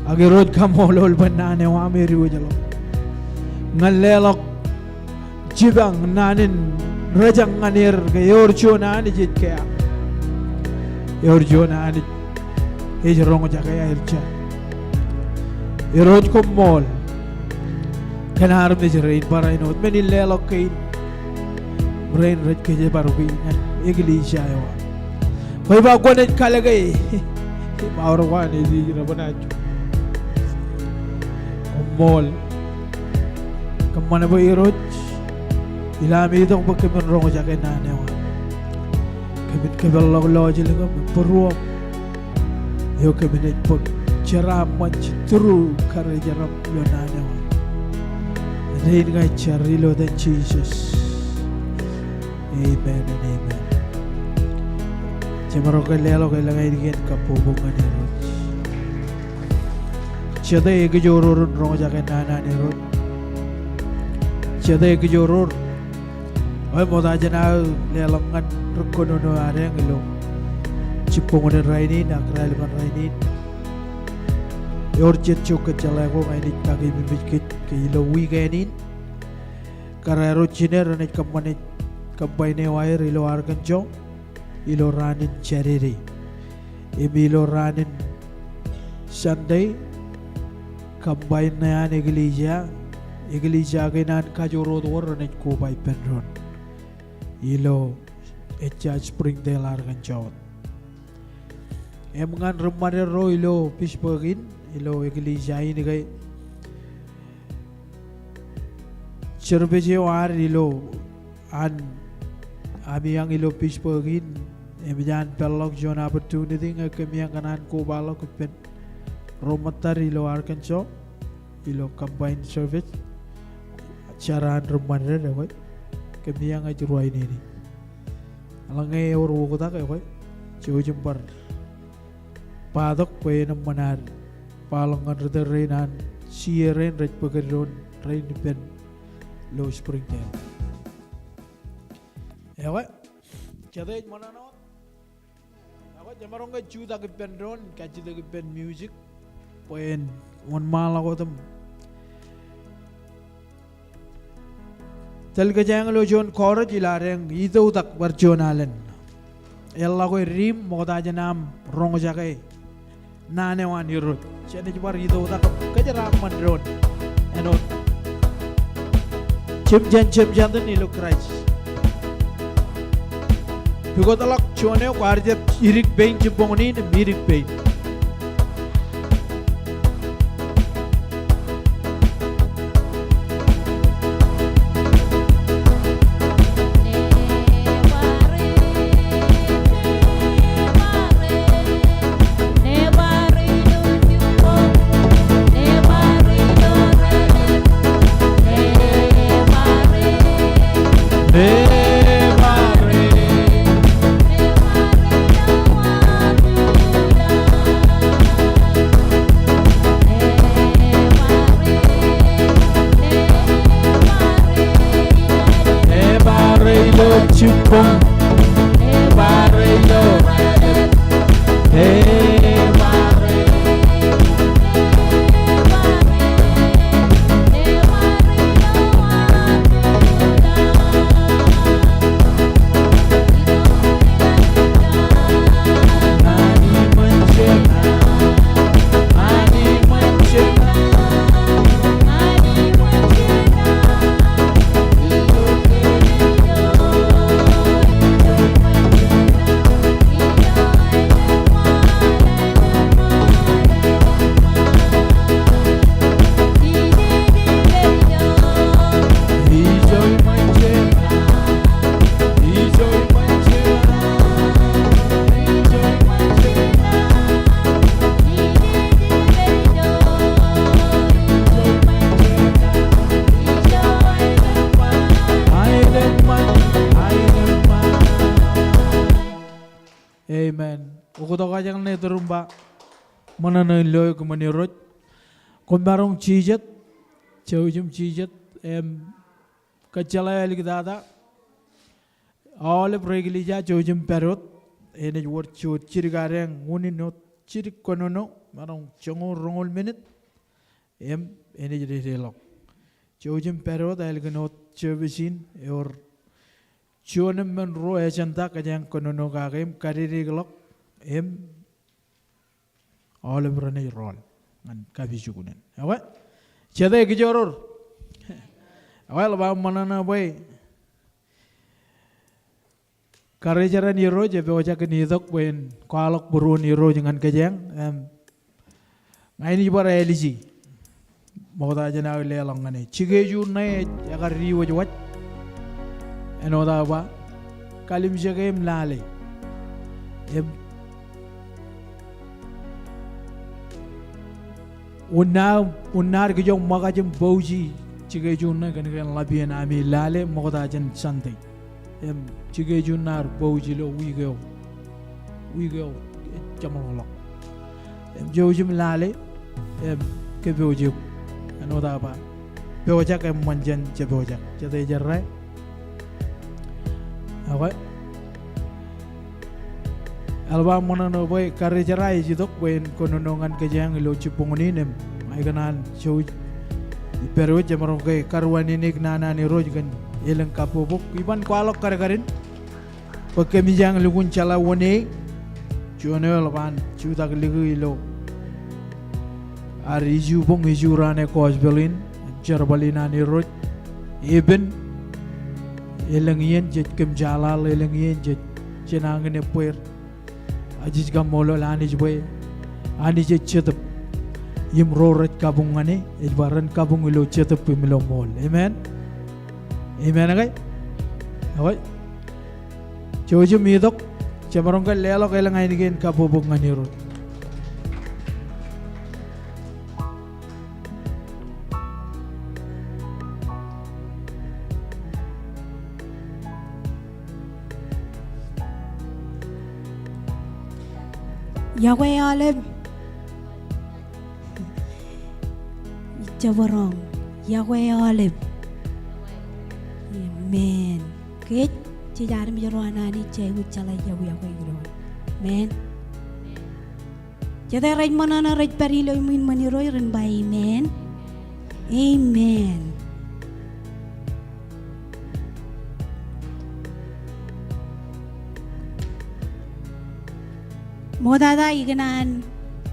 Ak Irooj kaṃṃoolol bwe naan eo aṃ ediwōjḷọk ñan leḷọk jipañ naan in rejañ ñan er ke ewōr juon Anij ej kea. Ewōr juon Anij ej roñjake aer jar. Irooj koṃṃool kōn armej rein barāinwōt men in leḷọk kein rein rej kōjparok ñan eklejia eo aṃ. Kwe ba kwōn ej kalōke im aorōk an ej ij reban ajo. Koṃṃool. Kōṃṃan bwe Irooj, ilo am itok bwe kōmin roñjake naan eo aṃ. Kōmin kōpeḷḷọk lọjilñōṃ im būruōṃ. Eo kōmin ej bōk jeraaṃṃan through karijeram ilo naan eo aṃ. Āindein ña ij jar ilo etan Jisōs. Amen and amen. Jemaroñ ke leḷọk elōñ ainikien kabbokbok ñan Irooj. Jete ekijoror in roñjake naan an Irooj? Jete ekijoror? Eo ṃokta jān aō leḷọk ñan ri kōnono adeañ ilo jibboñōn in rainin ak raelepin rainin. Ewōr jet jokwe jeḷā ko ña inaaj kakememej kōj ke ilo wiik āne in. Kōrā ro jine renaaj kōṃṃane combine eo aer ilo Arkansas ilo raan in Jādede. Im ilo raan in Sunday, combine ṇe an eklejia, eklejia kein an kajjoor wōt renaaj koba ippān doon ilo ejja Springdale, Arkansas wōt. Im ñan ri ṃaded ro ilo Pittsburg in, ilo eklejia in ke service eo ad ilo an ami eañ ilo Pittsburg in, eṃōj an peḷḷọk juon opportunity ñe kōm eañ kōṇaan kobaḷọk ippān ro ṃōttad ilo Arkansas ilo combine service. Jar an ri ṃaded, ekwe, kōm eañ ej ruwainene. Eḷaññe ewōr oktak, ekwe, jouj im bar bōktok bwe en eṃṃan ad baḷọk ñan ri tōl rein an C A rein rej bōk doon rein ippān ilo Springdale. Ekwe, jete ej ṃōṇōṇō? Ekwe, jemaroñ ke jutak ippān doon, kajjitōk ippān music bwe en wōnṃaanḷọk wōt im tōl kōjeañ ilo juon chorus ilo adeañ, itoktak bar juon alen. Eḷḷọk e diim ṃokta jān aṃ roñjake naan eo an Irooj. Jenaaj bar itoktak im kōjeraaṃṃan doon āinwōt jemjean jemjatin ilo Kraist. Pukotḷọk juon eo kwaar jab idik pein jibboñōn in im idik pein. Tok ej ñan iturin ba ṃōṇōṇō in lo eok kōṃṃan Irooj. Koṃ maroñ jijet, jouj im jijet, im kōjjeḷā āliktata. Aolep ri-eklejia jouj im pād wōt, enaaj wōr juon jidik adeañ unin wōt jidik kōnono, maroñ joñoul roñoul minit, im enaaj dedeḷọk. Jouj im pād wōt ālikin wōt service in, ewōr juon im men ruo agenda kōjeañ kōnono kake im kadedeḷọk, im aolep renaaj rọọl ñan kapijuknen. Ekwe, jete kijoror. Ekwe, eḷap aō ṃōṇōṇō bwe karijeran Irooj epojak in itok bwe en kwaḷọk būruon Irooj ñan kōjeañ, im ña inaaj bar āliji. Ṃokta jān aō leḷọk ñan e. Jikeju ṇe ej ekar diwōjwōj. Āinwōt aō ba, kalimjeke im lale. Im unin, unin ad kijoñ ṃōkaj im pouji jikeju ṇe kōn ke en ḷap iien ami lale ṃokta jān Sunday. Im jikeju ṇe ad pouj ilo wiik eo. Wiik eo ej jeṃḷọkḷọk. Im jouj im lale, im kōpooje. Āinwōt aō ba, pojak eṃṃan jān jepojak. Jete jerā. Ekwe. Eḷap aō ṃōṇōṇō bwe karijerā ej itok bwe en kōnono ñan kōjeañ ilo jibboñōn in im ikōṇaan jouj im pād wōt jemaroñ ke karuwainene naan an Irooj kōn elōñ kabbokbok. Iban kwaḷọk kadkadin bwe kōmij lukkuun jeḷā wōn e, juon eo eḷap an jutak likū ilo ad ijubboñ ijuraan e gospel in, jerbal in an Irooj. Epen, elōñ iien jej kōmjaḷaḷ, elōñ iien jej jenañin ebbeer. Ak jej kaṃṃoolol Anij bwe Anij ej Jetōb. Im ro rej kabuñ ñan e, ej ba ren kabuñ ilo jetōb im ilo ṃool. Amen. Amen ke? Ekwe. Jouj im itok, jemaroñ ke leḷọk elōñ ainikien kabbokbok ñan Irooj. Iọkwe aolep. Ij jab roñ. Iọkwe aolep. Amen. Kōj, jej armej ro an Anij, jej aikuj jeḷā iọkwe, iọkwe ilo. Amen. Jete rej ṃōṇōṇō rej pād ilo iṃwin ṃōn Irooj ren ba amen. Amen. Ṃoktata ikōṇaan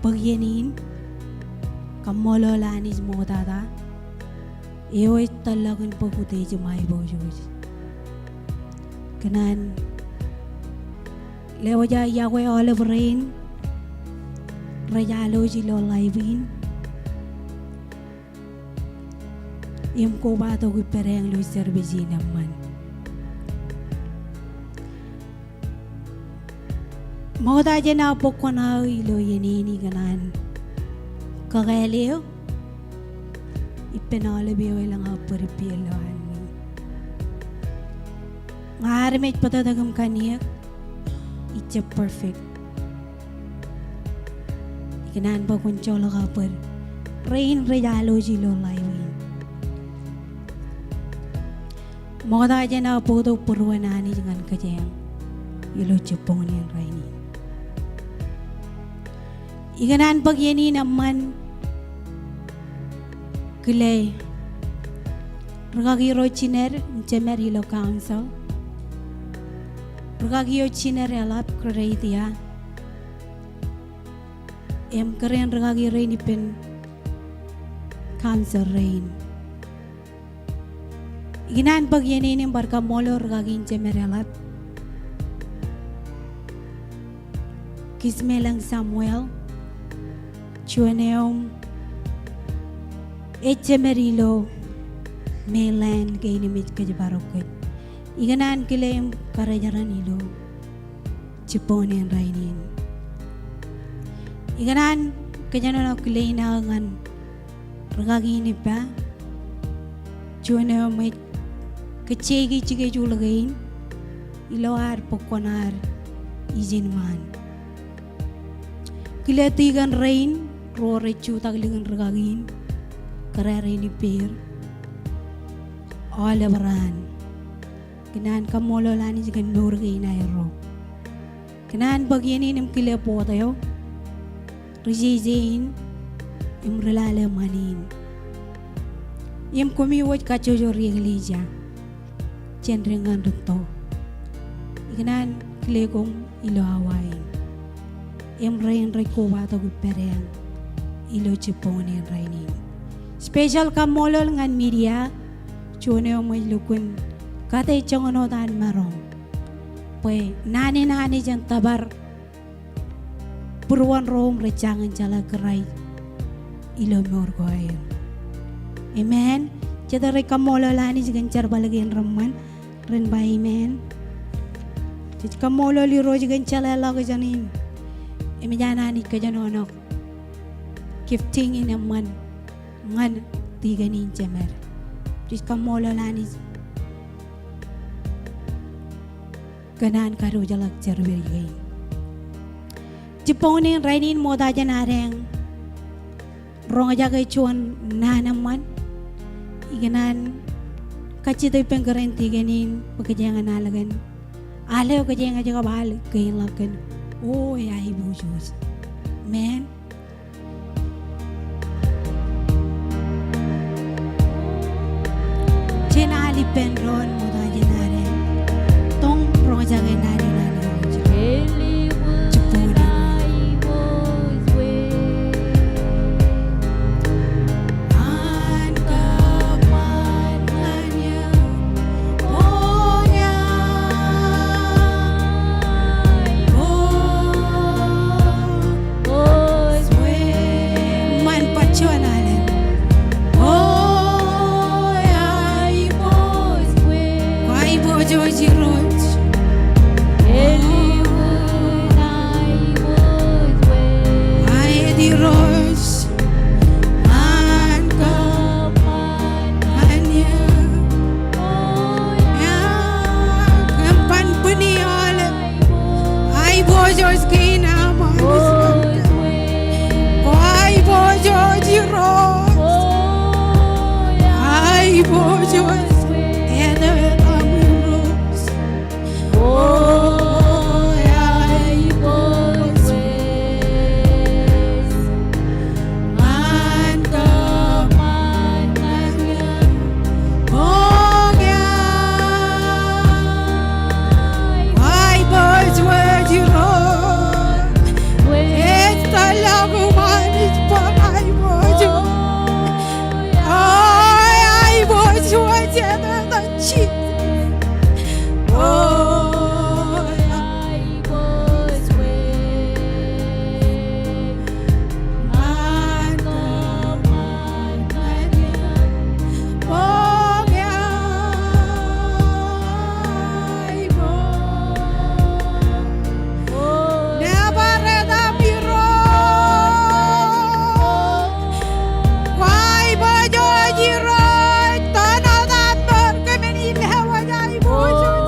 bōk iien in. Kaṃṃoolol Anij ṃoktata. Eo ej tōllọk in bōk utiej im aiboojoj. Kōṇaan lewōj aō iọkwe aolep rein rej alwōj ilo live in. Im kobatok ippādeañ ilo service in eṃṃan. Ṃokta jān aō bōk kuṇaō ilo iien in ikōṇaan kakāāl eō ippān aolep eo elōñ aō bōd ippāer ilowaan in. Ña armej bōtōktōk im kanniōk, ij jab perfect. Ikōṇaan bwe kwōn joḷọk aō bōd rein rej alwōj ilo live in. Ṃokta jān aō bōktok būruon Anij ñan kōjeañ ilo jibboñōn in rainin. Ikōṇaan bōk iien in eṃṃan kile rikaki ro jined im jemed ilo council. Rikaki eo jined eḷap kōrā eo ia. Im kōrā in rikaki rein ippān council rein. Ikōṇaan bōk iien in im bar kaṃṃoolol rikaki in jemed eḷap. Kōj Meḷeñ Samuel, juon eo im ej jemed ilo mainland kein im ej kōjparok kōj. Ikōṇaan kile im karijeran ilo jibboñōn in rainin. Ikōṇaan kōjenolọk kile in aō ñan rikaki in ippa, juon eo im ej kōjjeiki jikejuḷ kein ilo ad bōk kuṇaad ijin ṃaan. kile tikōn rein ro rej jutak likin rikaki in, kōrā rein ippāer, aolep raan. Kōn an kaṃṃoolol Anij kōn mour kein aerro. Kōn an bōk iien in im kile board eo, ri jeje in, im ri lale ṃani in. Im koṃi wōj kajjojo ri eklejia jān dik ñan rūtto. Ikōṇaan kile koṃ ilo awa in. Im rein rej kobatok ippād eañ ilo jibboñōn in rainin. Special kaṃṃoolol ñan media, juon eo eṃōj lukkuun kate joñan wōt an maroñ. Bwe naan in Anij en tōpar būruon ro im rej jañin jeḷā Kraist ilo mour ko aer. Amen. Jete rej kaṃṃoolol Anij kōn jerbal kein reṃṃan, ren ba amen. Jej kaṃṃoolol Irooj kōn jeḷāḷọkjeṇ in. Im ej an Anij kōjenolọk gifting in eṃṃan ñan tikōn in jemed. Jej kaṃṃoolol Anij kōn an kadiwōjḷọk jerbal kein. Jibboñōn in rainin ṃokta jān adeañ roñjake juon naan eṃṃan. Ikōṇaan kajjitōk ippān kōrā in tikōn in bwe kōjeañ en al kōn al eo kōjeañ ej kab al kein ḷọk kōn O Aiboojoj. Amen. Jen al ippān doon ṃokta jān adeañ. Tok roñjake naan in Anij. Ṃan bajjek alen. O, aiboojoj. Kwaiboojoj Irooj. Aet Irooj. Ñan kōṃṃan ñan eō. Kōm ban bwini aolep aiboojoj kein aṃ Anij. Kwaiboojoj Irooj. Aiboojoj etan aṃ Irooj. O, aiboojoj. Ñan kōṃṃan ñan eō. O, aiboojoj Irooj. Ej tōl ḷọk im Anij bwe aiboojoj. O, aiboojoj etan Jisōs. O, aiboojoj. Ñan kōṃṃan ñan eō. O, aiboojoj. Nōbar etan Irooj. Kwaiboojoj Irooj, tōn wōt aṃ mour kōmin lewōj aiboojoj.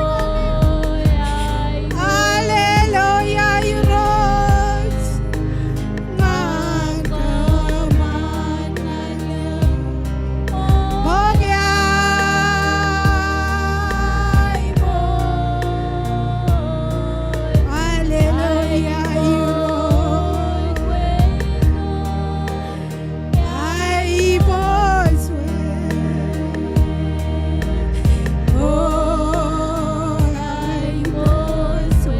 Hallelujah Irooj. Ñan kōṃṃan ñan eō. Bōk aiboojoj. Hallelujah Irooj. Aiboojoj. O, aiboojoj.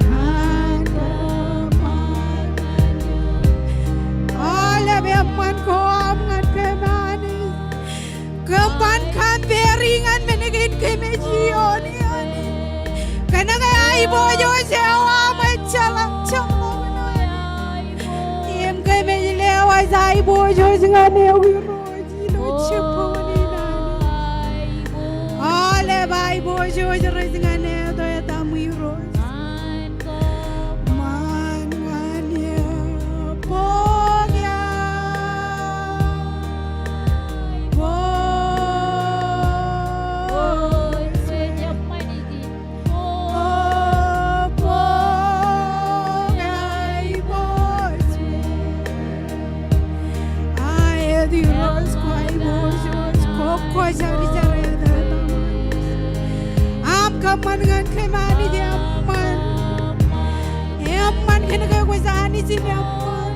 Ñan kōṃṃan ñan eō. Aolep eṃṃan ko aṃ ñan kōm Anij. Kōm ban compare ñan men kein kōmij iioon eṇ. Kōnke aiboojoj eo aṃ ejjeḷọk jeḷọk ṇe. Im kōmij lewōj aiboojoj ñan eok Irooj ilo jibboñōn in Anij. Aolep aiboojoj rej ñan etan aṃ Irooj. Ñan kōṃṃan ñan eō. Bōk aiboojoj. O, bōk Irooj, kwaiboojoj, kwō kwōjarjar etan. Aṃ kōṃṃan ñan kōm Anij, eṃṃan. Eṃṃan kōn ke kwōj Anij in eṃṃan.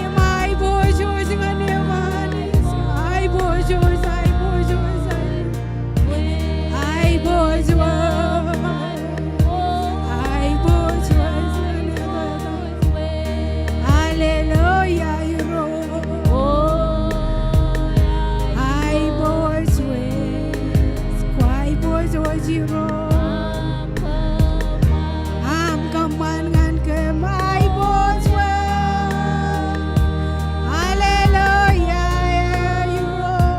Im aiboojoj ñan eok Anij. Aiboojoj, aiboojoj, aiboojoj. Aiboojoj ñan eok. Hallelujah, Irooj. Aiboojoj, kwō aiboojoj Irooj. Aṃ kōṃṃan ñan kōm aiboojoj. Hallelujah, Irooj.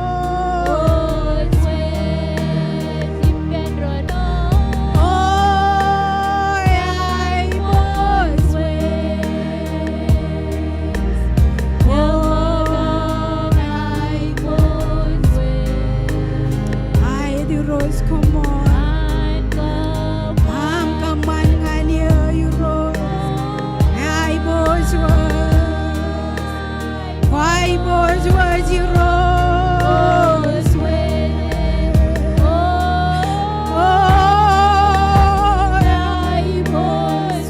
O aiboojoj. O aiboojoj. Aet Irooj koṃṃool. Aṃ kōṃṃan ñan eō Irooj. Aiboojoj. Kwō aiboojoj Irooj. O aiboojoj.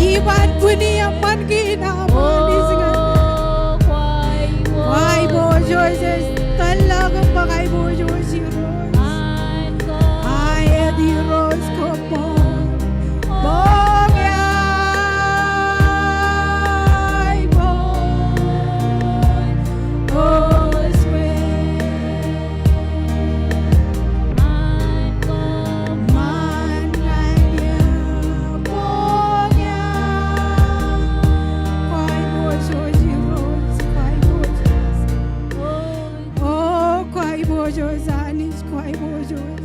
Iban bwini eṃṃan kein aṃ Anij ñan. Kwō aiboojoj, tōllọk im bōk aiboojoj Irooj. Aet Irooj koṃṃool. Bōk aiboojoj. Kwō aiboojoj Irooj, kwō aiboojoj. O kwō aiboojoj Anij, kwō aiboojoj.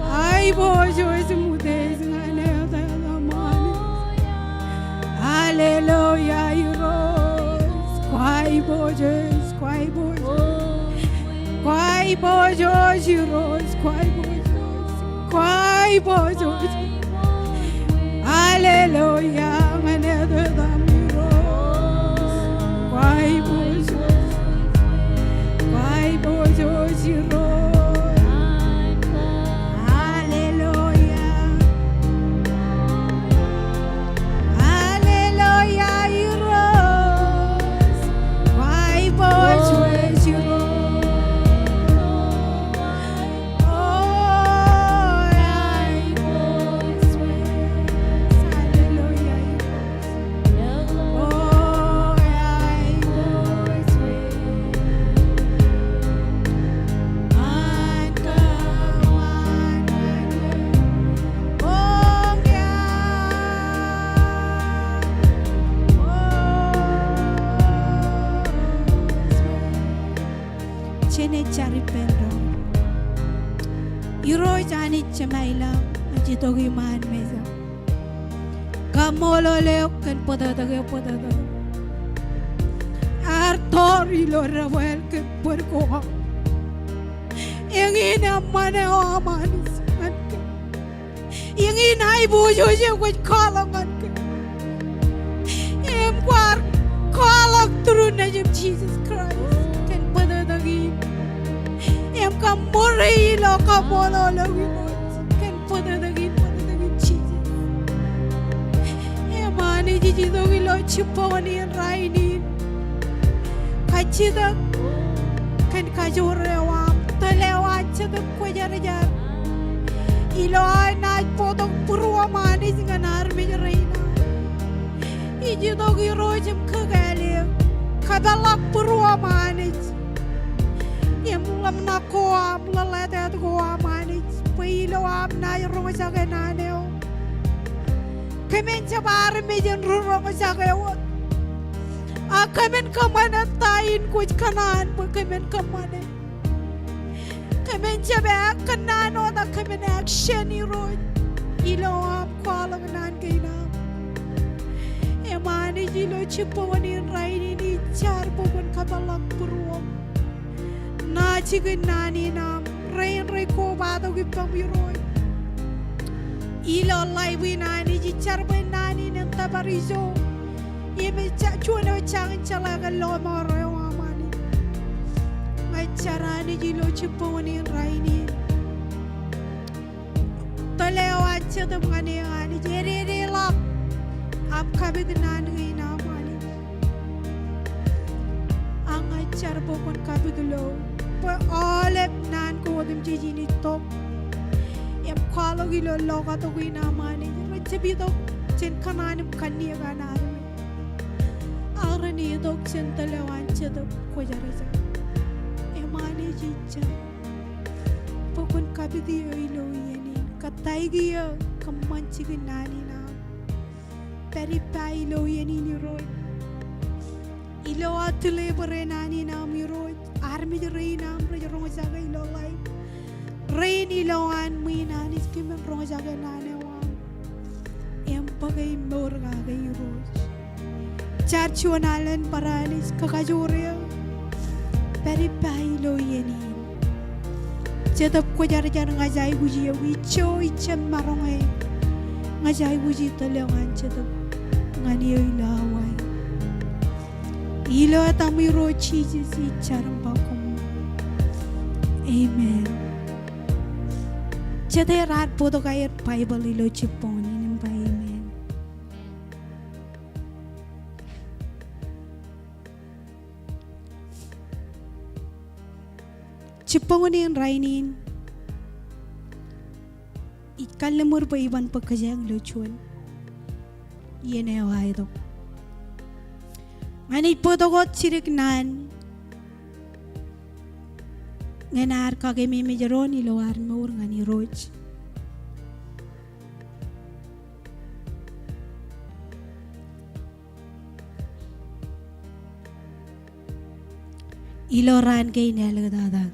Aiboojoj im utiej ñan etan aṃ Anij. Hallelujah Irooj. Kwō aiboojoj, kwō aiboojoj. Kwō aiboojoj Irooj, kwō aiboojoj. Kwō aiboojoj. Hallelujah, ñan etan aṃ Irooj. Kwō aiboojoj. Kwō aiboojoj Irooj. Hallelujah. Hallelujah, Irooj. Kwō aiboojoj Irooj. O aiboojoj. Hallelujah, Irooj. O aiboojoj. Ñan kōṃṃan ñan kōm. Jen jar ippān doon. Irooj Anij Jemem ilañ, ij itok iṃaan mejaṃ. Kaṃṃoolol eok kōn bōtōktōk eo bōtōktōk. Ear tọọr ilo debwāāl kōn bōd ko aṃ. Eñin eṃṃan eo aṃ Anij ñan kōm. Eñin aiboojoj eo kwōj kwaḷọk ñan kōm. Im kwaar kwaḷọk through Nejiṃ Jesus Christ kōn bōtōktōk in. Im kōṃṃool ilo kaṃṃoolol eo Irooj kōn bōtōktōk in, bōtōktōk in Jesus. Im Anij ij itok ilo jibboñ in rainin. Kajjitōk kōn kajoor eo aṃ, tōl eo an Jetōb Kwōjarjar. Ilo aō naaj bōktok būruōṃ Anij ñan armej rein aṃ. Ij itok Irooj im kakāāl eō. Kōpeḷḷọk būruōṃ Anij. Im ḷōmṇak ko aṃ, ḷōḷātāt ko aṃ Anij. Bwe ilo aṃ naaj roñjake naan eo. Kōmin jab armej in ri roñjake wōt. A kōmin kōṃṃane ta in kwōj kōṇaan bwe kōmin kōṃṃane. Kōmin jab kōnnaan wōt a kōmin action Irooj. Ilo aṃ kwaḷọk naan kein aṃ. Im Anij ilo jibboñ in rainin ij jar bwe kwōn kōpeḷḷọk būruōṃ. Ṇa jikin naan in aṃ. Rein rej kobatok ippaṃ Irooj. Ilo live in Anij ij jar bwe naan in en tōpar ijo. Im ej juon eo jañin jeḷā ke lọmọọr eo jar Anij ilo jibboñōn in rainin. Tōl eo an Jetōb ñan eō Anij, ededeḷọk aṃ kapit naan kein aṃ Anij. Ak ña ij jar bwe kwōn kapit ilo bwe aolep naan ko otemjej in ej tok im kwaḷọk ilo lokatok in aṃ Anij. Rej jab itok jān kōṇaan im kanniōk an armej, ak ren itok jān tōl eo an Jetōb Kwōjarjar. Im Anij ij jar bwe kwōn kapit eō ilo iien in. Kōttāik eō kōṃṃan jikin naan in aṃ. Pād ippa ilo iien in Irooj. Ilo aō deliver e naan in aṃ Irooj, armej rein aṃ rej roñjake ilo live rein ilowaan ṃwiin Anij kōmin roñjake naan eo aṃ im bōke im mour kake Irooj. Jar juon alen bar Anij kōkajoor eō. Pād ippa ilo iien in. Jetōb Kwōjarjar, ña ij aikuji eok ijo ij jab maroñ e. Ña ij aikuji tōl eo an Jetōb ñan eō ilo awa in. Ilo etaṃ Irooj Jisōs ij jar im ba koṃṃool. Amen. Jete raar bōktok aer Baibōḷ ilo jibboñōn in im ba amen. Jibboñōn in rainin ij kalliṃur bwe iban bōk kōjeañ ilo juon iien eo aetok. Ñan ij bōktok wōt jidik naan ñan ad kakeememej doon ilo ad mour ñan Irooj. Ilo raan kein āliktata.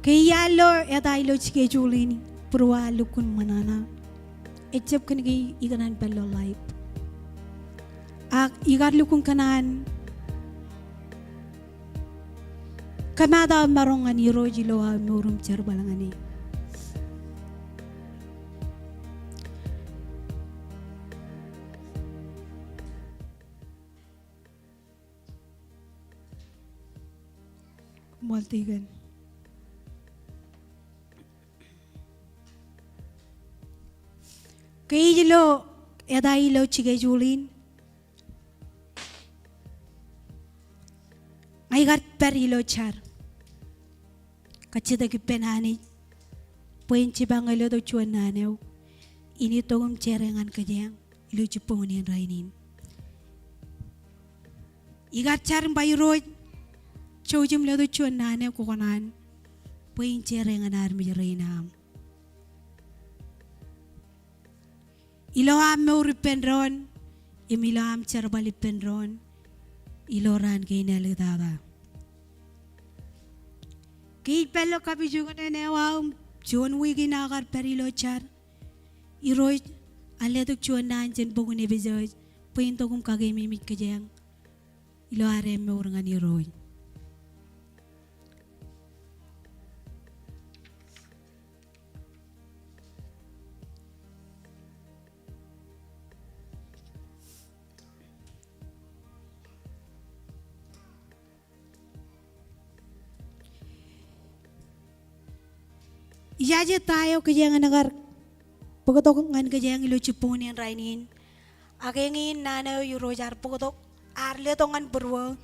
Ke iar lo eta ilo schedule in, būruō lukkuun ṃōṇōṇō. Ejab kōn ke ikōṇaan pād ilo live. Ak ikar lukkuun kōṇaan kōmaat aō maroñ ñan Irooj ilo aō mour im jerbal ñan e. Koṃṃool tikōn. Ke ij lo eta ilo schedule in, ña ikar pād ilo jar kajjitōk ippān Anij bwe en jipañ letok juon naan eo in itok im jere ñan kōjeañ ilo jibboñōn in rainin. Ikar jar im ba Irooj, jouj im letok juon naan eo kwō kōṇaan bwe in jere ñan armej rein aṃ. Ilo aṃ mour ippān doon, im ilo aṃ jerbal ippān doon, ilo raan kein āliktata. Ke ij pād ilo kapijuknen eo aō im juon wiik in aō kar pād ilo jar, Irooj, a letok juon naan jān bok in Epesōs bwe in itok im kakeememej kōjeañ ilo ad mour ñan Irooj. Ijaje ta eo kōjeañ en kar bōktok ñan kōjeañ ilo jibboñōn in rainin. Ak eñin naan eo Irooj ear bōktok, ear letok ñan būruō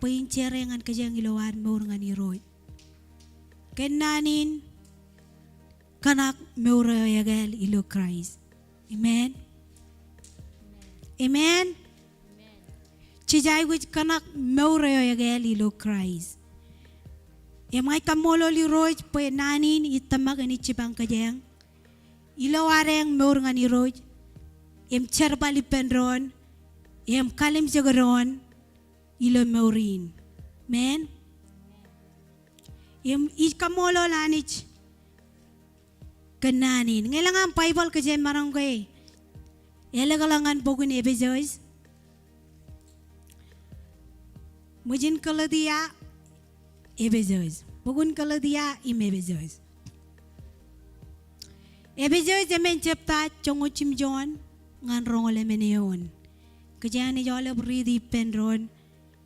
bwe in jere ñan kōjeañ ilo ad mour ñan Irooj. Kōn naan in, kōṇak mour eo ekāāl ilo Kraist. Amen. Amen. Jej aikuj kōṇak mour eo ekāāl ilo Kraist. Im ña ij kaṃṃoolol Irooj bwe naan in ij tōmak enaaj jipañ kōjeañ ilo ad mour ñan Irooj im jerbal ippān doon im kalimjek doon ilo mour in. Amen. Im ij kaṃṃoolol Anij kōn naan in. Ñe elōñ aṃ Baibōḷ kōjeañ maroñ ke elōkḷọk ñan bok in Epesōs. Ṃōjin Galetia, Epesōs. Bok in Galetia im Epesōs. Epesōs emān jebta joñoul jimjuon ñan roñoul emān eoon. Kōjeañ naaj aolep riiti ippān doon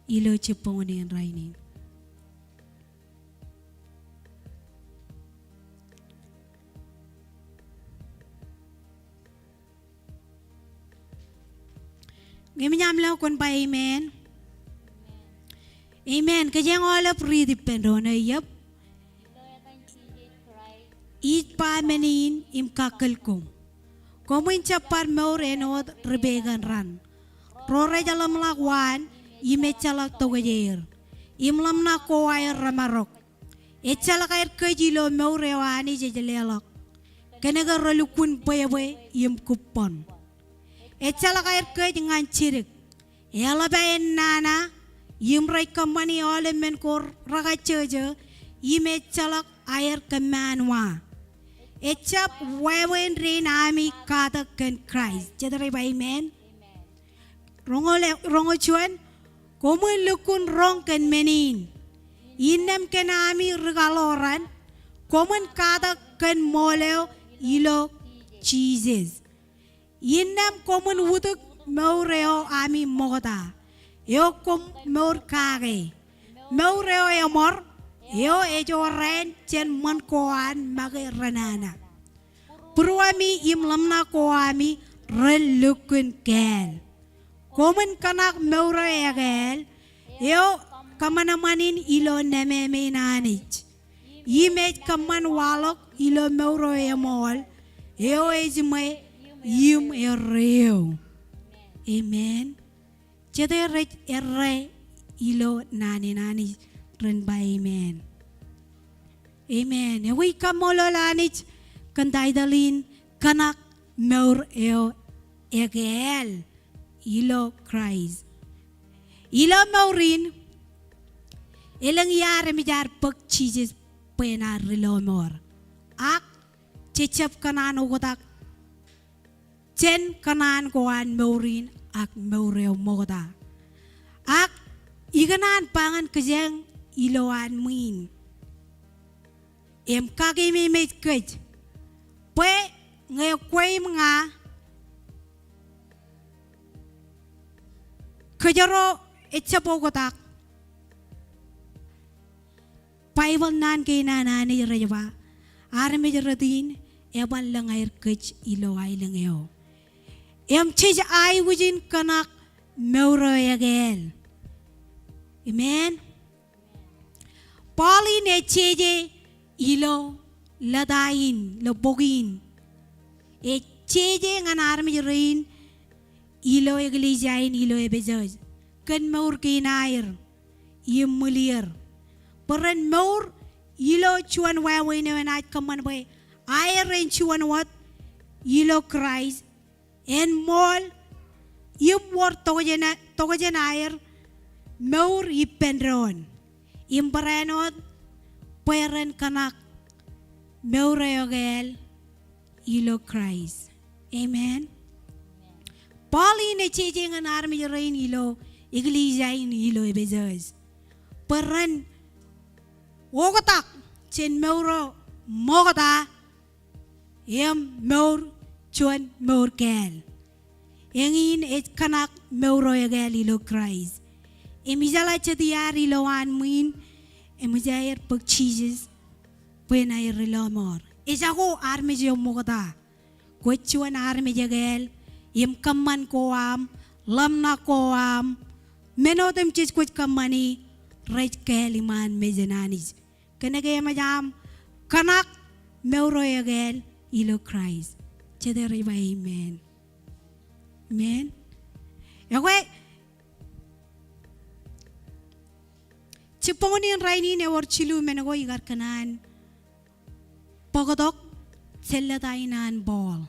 ilo jibboñōn in rainin. Ñe eṃōj aṃ lōñ kwōn ba amen. Amen. Kōjeañ aolep riit ippān doon eo ej jab. Ij ba men in im kakkōl koṃ. Koṃwin jab bar mour āinwōt ri pegan ran, ro rej ḷōmṇak waan im ejjeḷọk tokjāer, im ḷōmṇak ko aer remarok. Ejjeḷọk aer kōj ilo mour eo Anij ej leḷọk, kōnke relukkuun bwebwe im kūbboñ. Ejjeḷọk aer kōj ñan jidik, eḷap aer nana, im rej kōṃṃani aolep men ko rekajjōjō, im ejjeḷọk aer kōmmaanwa. Ejab wāween dein ami katak kōn Kraist. Jet rej ba amen. Roñoul, roñoul juon, koṃwin lukkuun roñ kōn men in. Innām kōn ami ri kaḷoran, koṃwin katak kōn ṃool eo ilo Jisōs. Innām koṃwin utūk mour eo ami ṃokta, eo koṃ mour kake. Mour eo eṃor, eo ej jorrāān jān ṃōn ko an make renana. Būruemi im ḷōmṇak ko ami ren lukkuun kāāl. Koṃwin kōṇak mour eo ekāāl, eo kōṃanṃan in ilo neme in Anij, im ej kōṃṃan waḷọk ilo mour eo eṃool, eo ej ṃwe im erreo. Amen. Jete rej errā ilo naan in Anij ren ba amen. Amen. Ewi kaṃṃoolol Anij kōn taitōḷ in, kōṇak mour eo ekāāl ilo Kraist. Ilo mour in, elōñ iaad eṃōj ad bōk Jisōs bwe en ad ri lọmọọr. Ak jej jab kōṇaan oktak jān kōṇaan ko an mour in ak mour eo ṃokta. Ak ikōṇaan ba ñan kōjeañ ilo an ṃwiin im kakeememej kōj bwe ñe kwe im ña kōjro ejjab oktak, Baibōḷ naan kein an Anij rej ba, armej rot in eban lōñ aer kōj ilo aelōñ eo. Im jej aikuj in kōṇak mour eo ekāāl. Amen. Paul in ej jeje ilo lōta in, ilo bok in. Ej jeje ñan armej rein ilo eklejia in ilo Epesōs kōn mour kein aer im ṃwilier. Bwe ren mour ilo juon wāween eo enaaj kōṃṃan bwe aer en juon wōt ilo Kraist, en ṃool im wōr tokjān, tokjān aer mour ippān doon. Im barāinwōt bwe ren kōṇak mour eo ekāāl ilo Kraist. Amen. Paul in ej jeje ñan armej rein ilo eklejia in ilo Epesōs bwe ren oktak jān mour eo ṃokta im mour, juon mour kāāl. Eñin ej kōṇak mour eo ekāāl ilo Kraist. Im ijeḷā jet iaad ilo an ṃwiin eṃōj aer bōk Jisōs bwe en aer ri lọmọọr. Ejako armej eo ṃokta. Kwōj juon armej ekāāl im kōṃṃan ko aṃ, ḷōmṇak ko aṃ, men otemjej kwōj kōṃṃani rej kāāl iṃaan mejān Anij. Kōnke eṃōj aṃ kōṇak mour eo ekāāl ilo Kraist. Jete rej ba amen. Amen. Ekwe, jibboñōn in rainin ewōr jilu men ko ikar kōṇaan bōktok jān lōta in an Paul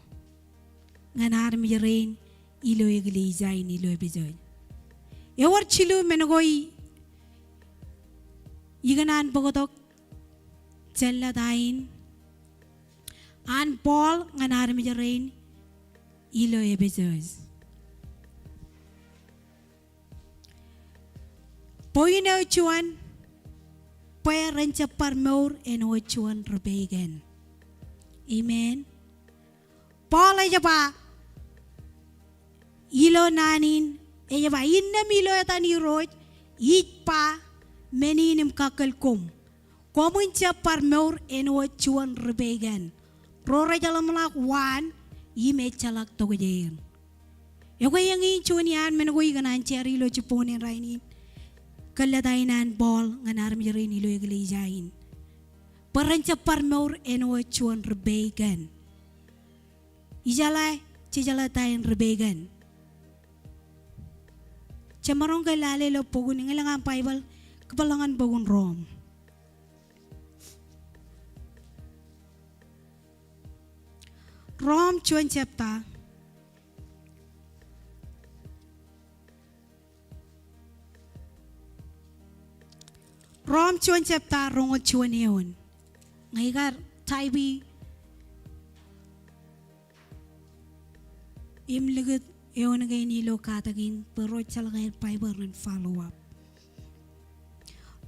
ñan armej rein ilo eklejia in ilo Epesōs. Ewōr jilu men ko i, ikōṇaan bōktok jān lōta in an Paul ñan armej rein ilo Epesōs. Point eo juon, bwe ren jab bar mour āinwōt juon ri pegan. Amen. Paul ej ba ilo naan in, ej ba, innām ilo etan Irooj, ij ba men in im kakkōl koṃ. Koṃwin jab bar mour āinwōt juon ri pegan, ro rej ḷōmṇak waan im ejjeḷọk tokjāer. Ekwe eñin juon iaan men ko ikōṇaan jar ilo jibboñōn rainin. Kōḷḷā ta in an Paul ñan armej rein ilo eklejia in. Bwe ren jab bar mour āinwōt juon ri-pagan. Ijeḷā, jejeḷā ta in ri-pagan. Jemaroñ ke lale ilo bok in, ñe elōñ aṃ Baibōḷ, kōpeḷḷọk ñan bok in Rom. Rom juon jebta. Rom juon jebta roñoul juon eoon. Ñe ikar type e im likūt eoon kein ilo katak in bwe ro ejjeḷọk aer Baibōḷ ren follow up.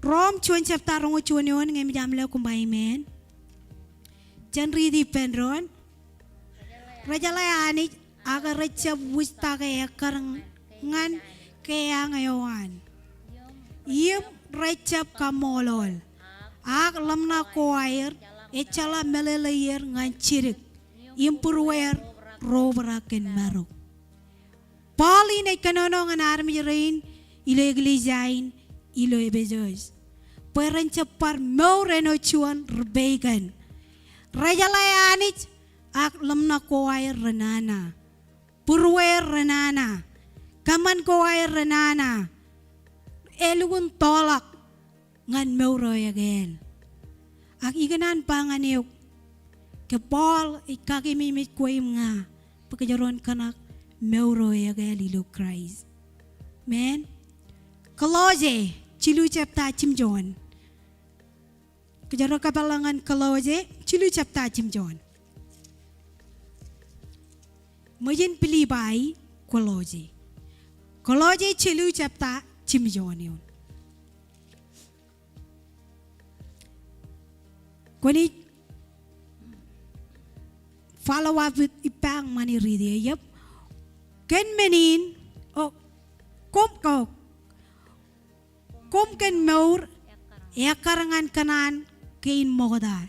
Rom juon jebta roñoul juon eoon, ñe emōj aṃ lo koṃ ba amen. Jen riiti ippān doon. Rejeḷā Anij ak rej jab wūjtake ekkar ñan keañ eo an. Im rej jab kaṃṃoolol. Ak ḷōmṇak ko aer ejjeḷọk meḷeḷeier ñan jidik im būruweer ro obrak kōn marok. Paul in ej kōnono ñan armej rein ilo eklejia in ilo Epesōs bwe ren jab bar mour āinwōt juon ri-pagan. Rejeḷā Anij ak ḷōmṇak ko aer renana. Būruweer renana. Kōṃṃan ko aer renana. Elukkuun tōḷak ñan mour eo ekāāl. Ak ikōṇaan ba ñan eok ke Paul ej kakememej kwe im ña bwe kōjro en kōṇak mour eo ekāāl ilo Kraist. Amen. Kolosse jilu jebta jimjuon. Kōjro kōpeḷḷọk ñan Kolosse jilu jebta jimjuon. Ṃōjin Pilippai, Kolosse. Kolosse jilu jebta jimjuon eoon. Kwōnaaj follow up with ippa ñan riiti eo. Yep. Kōn men in, o, koṃ, o, koṃ kōn mour ekkar ñan kōṇaan kein ṃokta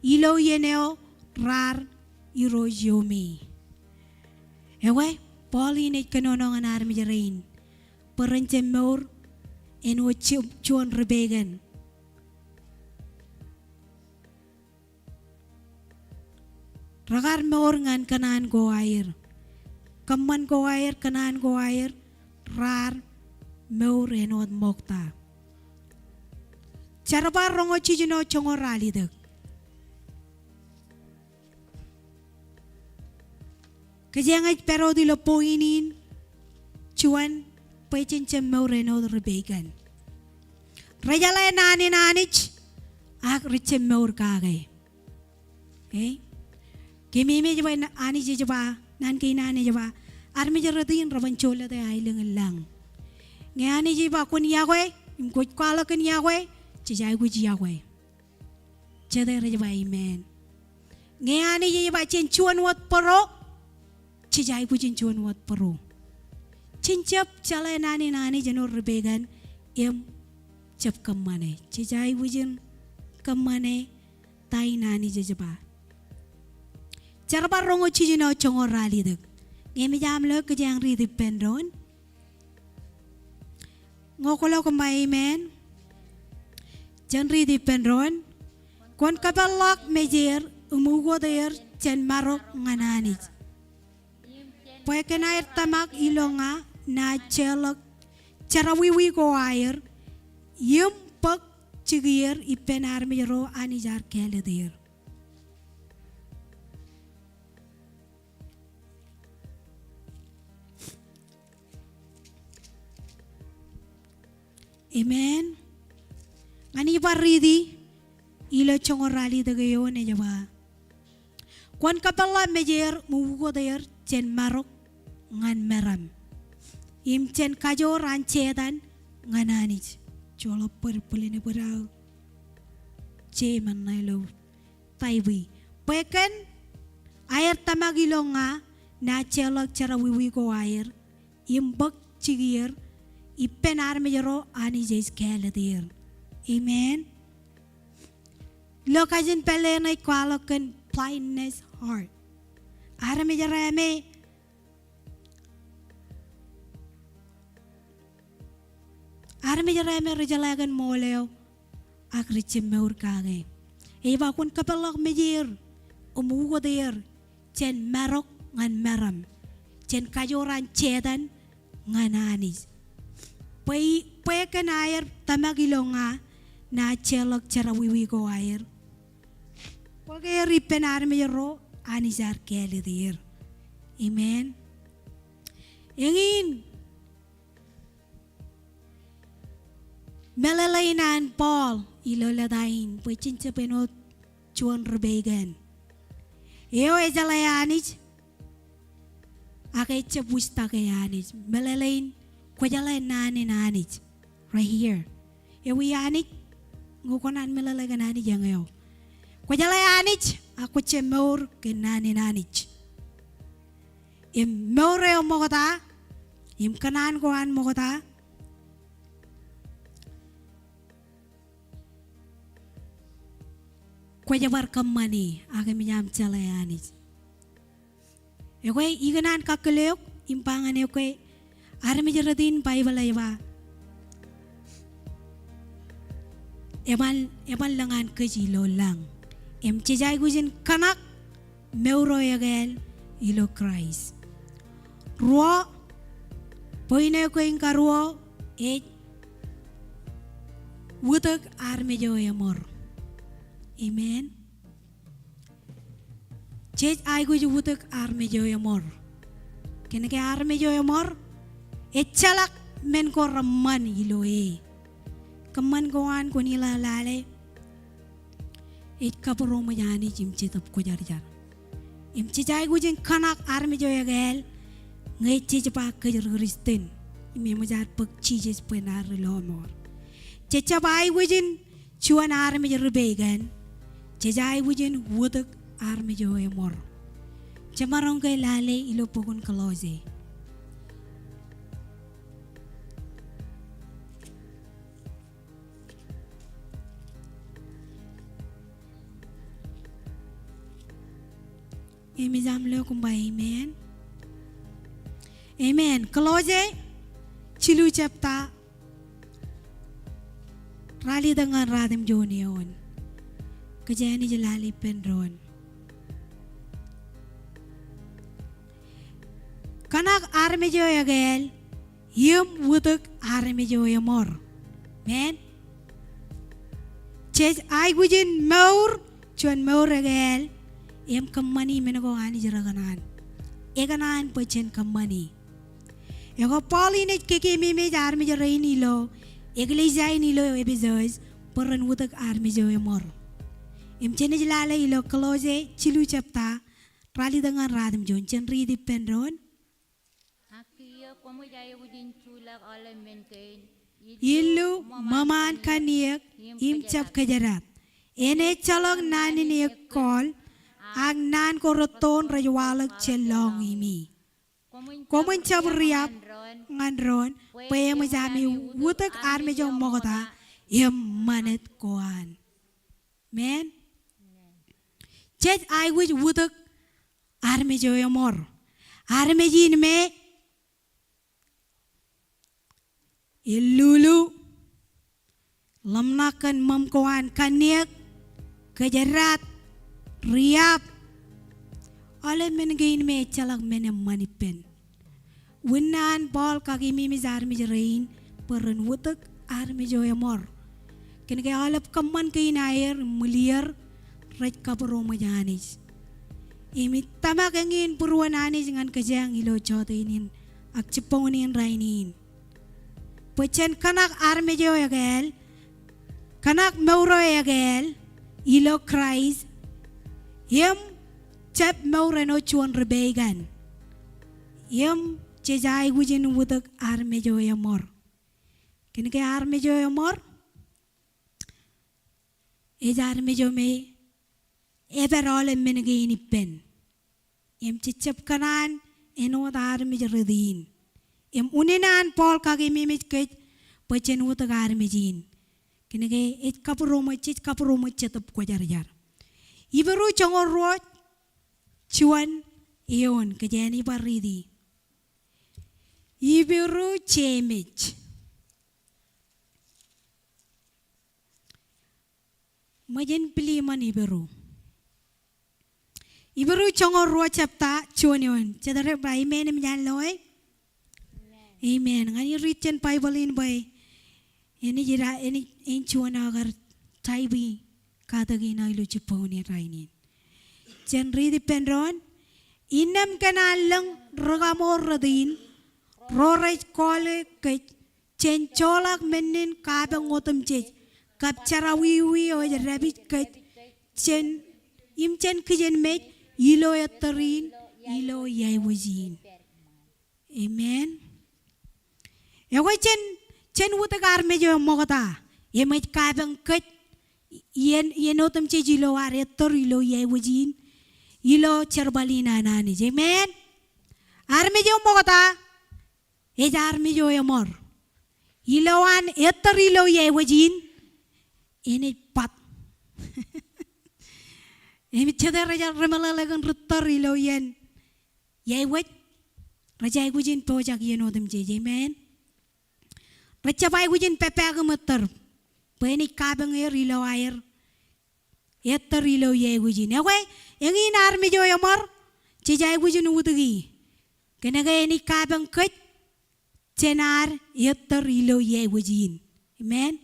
ilo iien eo raar irooj iome. Ekwe, Paul in ej kōnono ñan armej rein bwe ren jab mour āinwōt ju-, juon ri-pagan. Rekar mour ñan kōṇaan ko aer. Kōṃṃan ko aer, kōṇaan ko aer, raar mour āinwōt ṃokta. Jerbal roñoul jiljino joñoul ralitōk. Kōjeañ ej pād wōt ilo point in juon bwe jen jab mour āinwōt ri-pagan. Rejeḷā naan in Anij ak rej jab mour kake. Okay? Kōmemej bwe Anij ej ba, naan kein Anij ej ba, armej rot in reban jolōte aelōñ in lañ. Ñe Anij ej ba kwōn iọkwe, im kwōj kwaḷọk kōn iọkwe, jej aikuj iọkwe. Jete rej ba amen? Ñe Anij ej ba jen juon wōt bōro, jej aikuj in juon wōt bōro. Jen jab jeḷā naan in Anij āinwōt ri-pagan im jab kōṃṃane. Jej aikuj in kōṃṃane ta in Anij ej ba. Jerbal roñoul jiljino joñoul ralitōk. Ñe emōj aṃ lo kōjeañ riiti ippān doon. Ñe kwōlo koṃ ba amen. Jen riiti ippān doon. Kwōn kōpeḷḷọk mejeer im ukot er jān marok ñan Anij. Bwe kōn aer tōmak ilo ña naaj jeorḷọk jerọwiwi ko aer im bōk jikier ippān armej ro Anij ear kāālōt er. Amen. Ñan ibar riiti ilo joñoul ralitōk eo eoon ej ba, kwōn kōpeḷḷọk mejeer im ukot er jān marok ñan meram im jān kajoor an Setan ñan Anij. Joḷọk bōd bōlen bōd aō. Jemen ṇe lo. Type e. Bwe kōn aer tōmak ilo ña naaj jeorḷọk jerọwiwi ko aer im bōk jikier ippān armej ro Anij ej kāālōt er. Amen. Ilo kajin pālle ṇe ej kwaḷọk kōn blindness heart. Armej reme, armej ro me rej jeḷā kōn ṃool eo ak rej jab mour kake. Ej ba kwōn kōpeḷḷọk mejeir im ukōteir jān marok ñan meram, jān kajoor an Setan ñan Anij. Bwe, bwe kōn aer tōmak ilo ña naaj jeorḷọk jerọwiwi ko aer. Bōk er ippān armej ro Anij ear kāālōt er. Amen. Eñin meḷeḷein an Paul ilo leta in, bwe jen jab āinwōt juon ri-pegan. Eo ejeḷā Anij, ak ejab wūjtake Anij. Meḷeḷein, kwōjeḷā naan in Anij. Right here. Ewi Anij, ñe kwō kōṇaan meḷeḷe kōn Anij eñeo. Kwōjeḷā Anij, ak kwō jab mour kōn naan in Anij. Im mour eo ṃokta, im kōṇaan ko an ṃokta, kwōj bar kōṃṃani, ak eṃōj aṃ jeḷā Anij. Ekwe, ikōṇaan kakkōl eok im ba ñan eok ke armej rot in Baibōḷ ej ba eban, eban lōñ an kōj ilo lañ. Im jej aikuj in kōṇak mour eo ekāāl ilo Kraist. Ruo, point eo kein karuo, ej wūtōk armej eo eṃor. Amen. Jej aikuj wūtōk armej eo eṃor. Kōnke armej eo eṃor, ejjeḷọk men ko reṃṃan ilo e. Kōṃṃan ko an kwōn ilo lale, ej kabūroṃōj Anij im Jetōb Kwōjarjar. Im jej aikuj in kōṇak armej eo ekāāl, ñe jej ba kōj ri Kristian, im eṃōj ad bōk Jisōs bwe en ad ri lọmọọr. Jej jab aikuj in juon armej ri-pegan, jej aikuj in wūtōk armej eo eṃor. Jemaroñ ke lale ilo bok in Kolose. Eṃōj aṃ lo koṃ ba amen. Amen. Kolose jilu jebta ralitōk ñan ratimjuon eoon. Kōjeañ ij lale ippān doon. Kōṇak armej eo ekāāl im wūtōk armej eo eṃor. Amen. Jej aikuj in mour juon mour ekāāl im kōṃṃani men ko Anij rekōṇaan. Ekōṇaan bwe jen kōṃṃani. Ekwe Paul in ej keememej armej rein ilo eklejia in ilo Epesus bwe ren wūtōk armej eo eṃor. Im jen ej lale ilo Kolose jilu jebta ralitōk ñan ratimjuon, jen riit ippān doon. Ak kiiō koṃij aikuj in juḷọk aolep men kein, illu ṃōṃaan kanniōk im jab kōjdat. En ejjeḷọk naan in ekwōl, ak naan ko rūttoon rej waḷọk jān lọñimi. Koṃwin jab riab ñan doon, bwe eṃōj ami wūtōk armej eo ṃokta im ṃanit ko an. Amen. Jej aikuj wūtōk armej eo eṃor. Armej in me elulu, ḷōmṇak kōn ṃōṃ ko an kanniōk, kōjdat, riab. Aolep men kein me ejjeḷọk men eṃṃan ippān. Wūnin an Paul kakeememej armej rein bwe ren wūtōk armej eo eṃor. Kōnke aolep kōṃṃan kein aer im ṃwilier rej kabūroṃōj Anij. Im ij tōmak eñin būruon Anij ñan kōjeañ ilo jọteen in ak jibboñōn in rainin. Bwe jen kōṇak armej eo ekāāl, kōṇak mour eo ekāāl ilo Kraist, im jab mour āinwōt juon ri-pegan. Im jej aikuj in wūtōk armej eo eṃor. Kōnke armej eo eṃor ej armej eo me epād aolep men kein ippān. Im jej jab kōṇaan āinwōt armej rot in. Im unin an Paul kakeememej kōj bwe jen wūtōk armej in. Kōnke ej kabūroṃōj, jej kabūroṃōj Jetōb Kwōjarjar. Hibru joñoul ruo, juon, eoon, kōjeañ ij bar riiti. Hibru, Jemes. Ṃōj in pili ṃōn Hibru. Hibru joñoul ruo jebta juon eoon. Jete rej ba amen im jān loe? Amen. Ñan iread jān Baibōḷ in bwe enaaj ej, enaaj ej juon aō kar type e katak in ilo jibboñōn in rainin. Jen riiti ippān doon. Innām kōn an lōñ ri-kaṃool rot in, ro rej kọọle kōj, jen joḷọk men in kapeñ otemjej kab jerọwiwi eo ej dāpij kōj, jen, im jen kijenmej ilo ettōr in ilo iāekwōj in. Amen. Ekwe jen, jen wūtik armej eo eṃṃokta im ej kapeñ kōj iien, iien otemjej ilo ad ettōr ilo iāekwōj in ilo jerbal in an Anij. Amen. Armej eo eṃṃokta ej armej eo eṃor. Ilowaan ettōr ilo iāekwōj in, enaaj bat. Im jete rej, remeḷeḷe kōn ri ettōr ilo iien iāekwōj, rej aikuj in pojak iien otemjej. Amen. Rejjab aikuj in peppāke im ettōr bwe enaaj kapeñ er ilo aer ettōr ilo iāekwōj in. Ekwe, eñin armej eo eṃor, jej aikuj in wūtiki. Kōnke enaaj kapeñ kōj jān ad ettōr ilo iāekwōj in. Amen.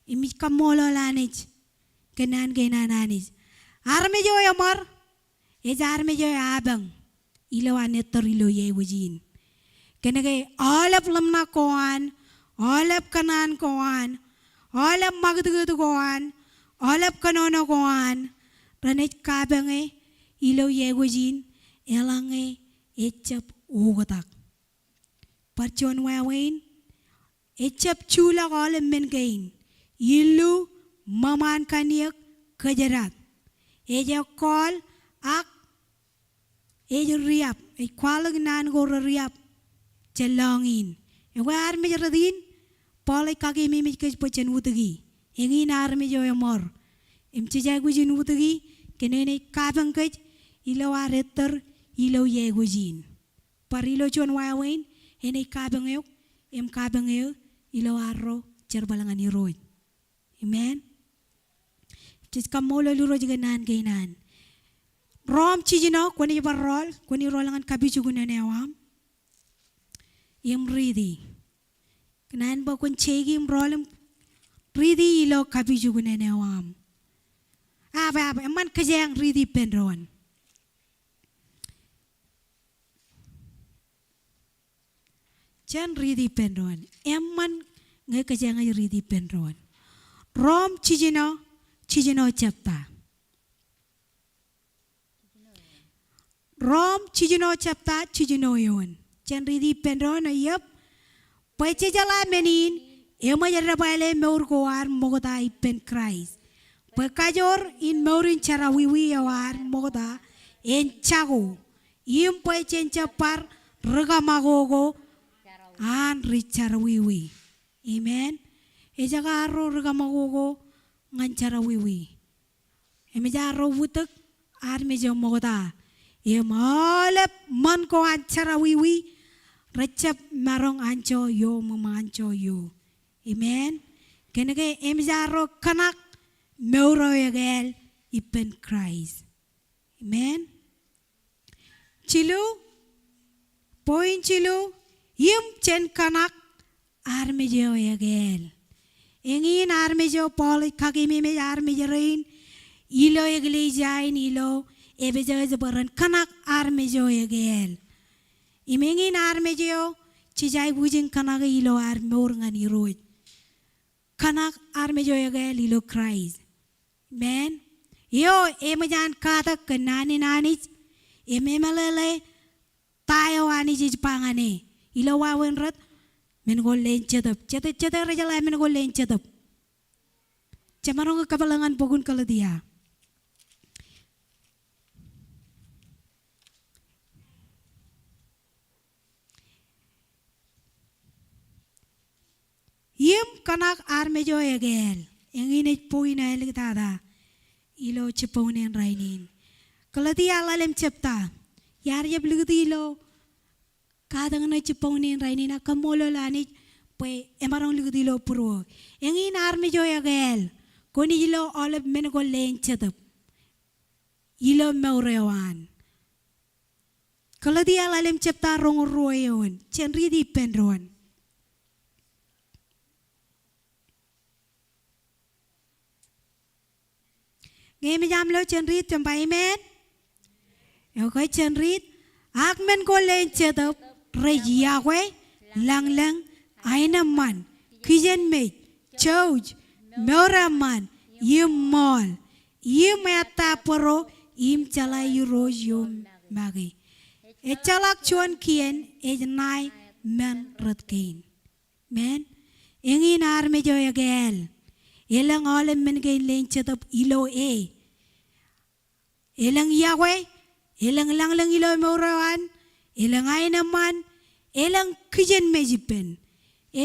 Im ij kaṃṃoolol Anij kōn naan kein an Anij. Armej eo eṃor ej armej eo eapañ ilowaan ettōr ilo iāekwōj in. Kōnke aolep ḷōmṇak ko an, aolep kōṇaan ko an, aolep ṃakūtkūt ko an, aolep kōnono ko an, renaaj kapeñe ilo iāekwōj in eḷaññe ejjab oktak. Bar juon wāween, ejjab juḷọk aolep men kein, illu, ṃōṃaan kaniōk, kōjdat. Ej ekkọọl ak ej riab, ej kwaḷọk naan ko reriab jān lọñiin. Ekwe armej rot in, Paul ej kakememej kōj bwe jen wūtiki. Eñin armej eo eṃor. Im jej aikuj in wūtiki, kōn enaaj kapeñ kōj ilo ad ettōr ilo iāekwōj in. Bar ilo juon wāween, enaaj kapeñ eok, im kapeñ eō ilo arro jerbal ñan Irooj. Amen. Jej kaṃṃoolol Irooj kōn naan kein an. Rom jiljino, kwōnaaj bar rool, kwōnaaj rool ñan kapijuknen eo aṃ. Im riiti. Kōn an bwe kwōn jeiki im rool im riiti ilo kapijuknen eo aṃ. Ab, ab, eṃṃan kōjeañ riiti ippān doon. Jen riiti ippān doon. Eṃṃan ñe kōjeañ ej riiti ippān doon. Rom jiljino, jiljino jebta. Rom jiljino jebta, jiljino eoon. Jen riiti ippān doon eo iiō. Bwe jejeḷā men in, eṃōj debwāāle mour ko ad ṃokta ippān Kraist. Bwe kajoor in mour in jerọwiwi eo ad ṃokta en jako, im bwe jen jab bar ri-kaṃakoko an ri-jerọwiwi. Amen. Ejako arro ri-kaṃakoko ñan jerọwiwi. Im ej arro wūtōk armej eo ṃokta. Im aolep ṃōn ko an jerọwiwi rejjab maroñ anjọ eo ṃōṃaan anjọ eo. Amen. Kōnke eṃōj arro kōṇak mour eo ekāāl ippān Kraist. Amen. Jilu, point jilu, im jen kōṇak armej eo ekāāl. Eñin armej eo Paul ej kakememej armej rein ilo eklejia in ilo Epesōs bwe ren kōṇak armej eo ekāāl. Im eñin armej eo jej aikuj in kōṇake ilo ad mour ñan Irooj. Kōṇak armej eo ekāāl ilo Kraist. Amen. Eo eṃōj an katak kōn naan in Anij im emeḷeḷe ta eo Anij ej ba ñan e. Ilo wāween rot, men ko leen Jetōb. Jete, jete rej jeḷā men ko leen Jetōb? Jemaroñ ke kōpeḷḷọk ñan bok in Galetia. Im kōṇak armej eo ekāāl. Eñin ej point eo āliktata ilo jibboñōn in rainin. Galetia ḷalem jebta. Iar jab likūt ilo katakin eo jibboñōn in rainin, ak kaṃṃoolol Anij bwe emaroñ likūt ilo būruō. Eñin armej eo ekāāl. Kwōnaaj lo aolep men ko leen Jetōb ilo mour eo an. Kōlōtia ḷalem jepta roñoul ruo eoon, jen riiti ippān doon. Ñe emōj aṃ lo jen riit, jen ba amen. Okay, jen riit. Ak men ko leen Jetōb rej iọkwe, lañlōñ, aenōṃṃan, kijenmej, jouj, mour eṃṃan, im ṃool, im ettā bōro, im jeḷā Irooj ioon make. Ejjeḷọk juon kien ej ṇae men rot kein. Amen. Eñin armej eo ekāāl. Elōñ aolep men kein leen Jetōb ilo e. Elōñ iọkwe, elōñ lañlōñ ilo mour eo an, elōñ aenōṃṃan, elōñ kijenmej ippān,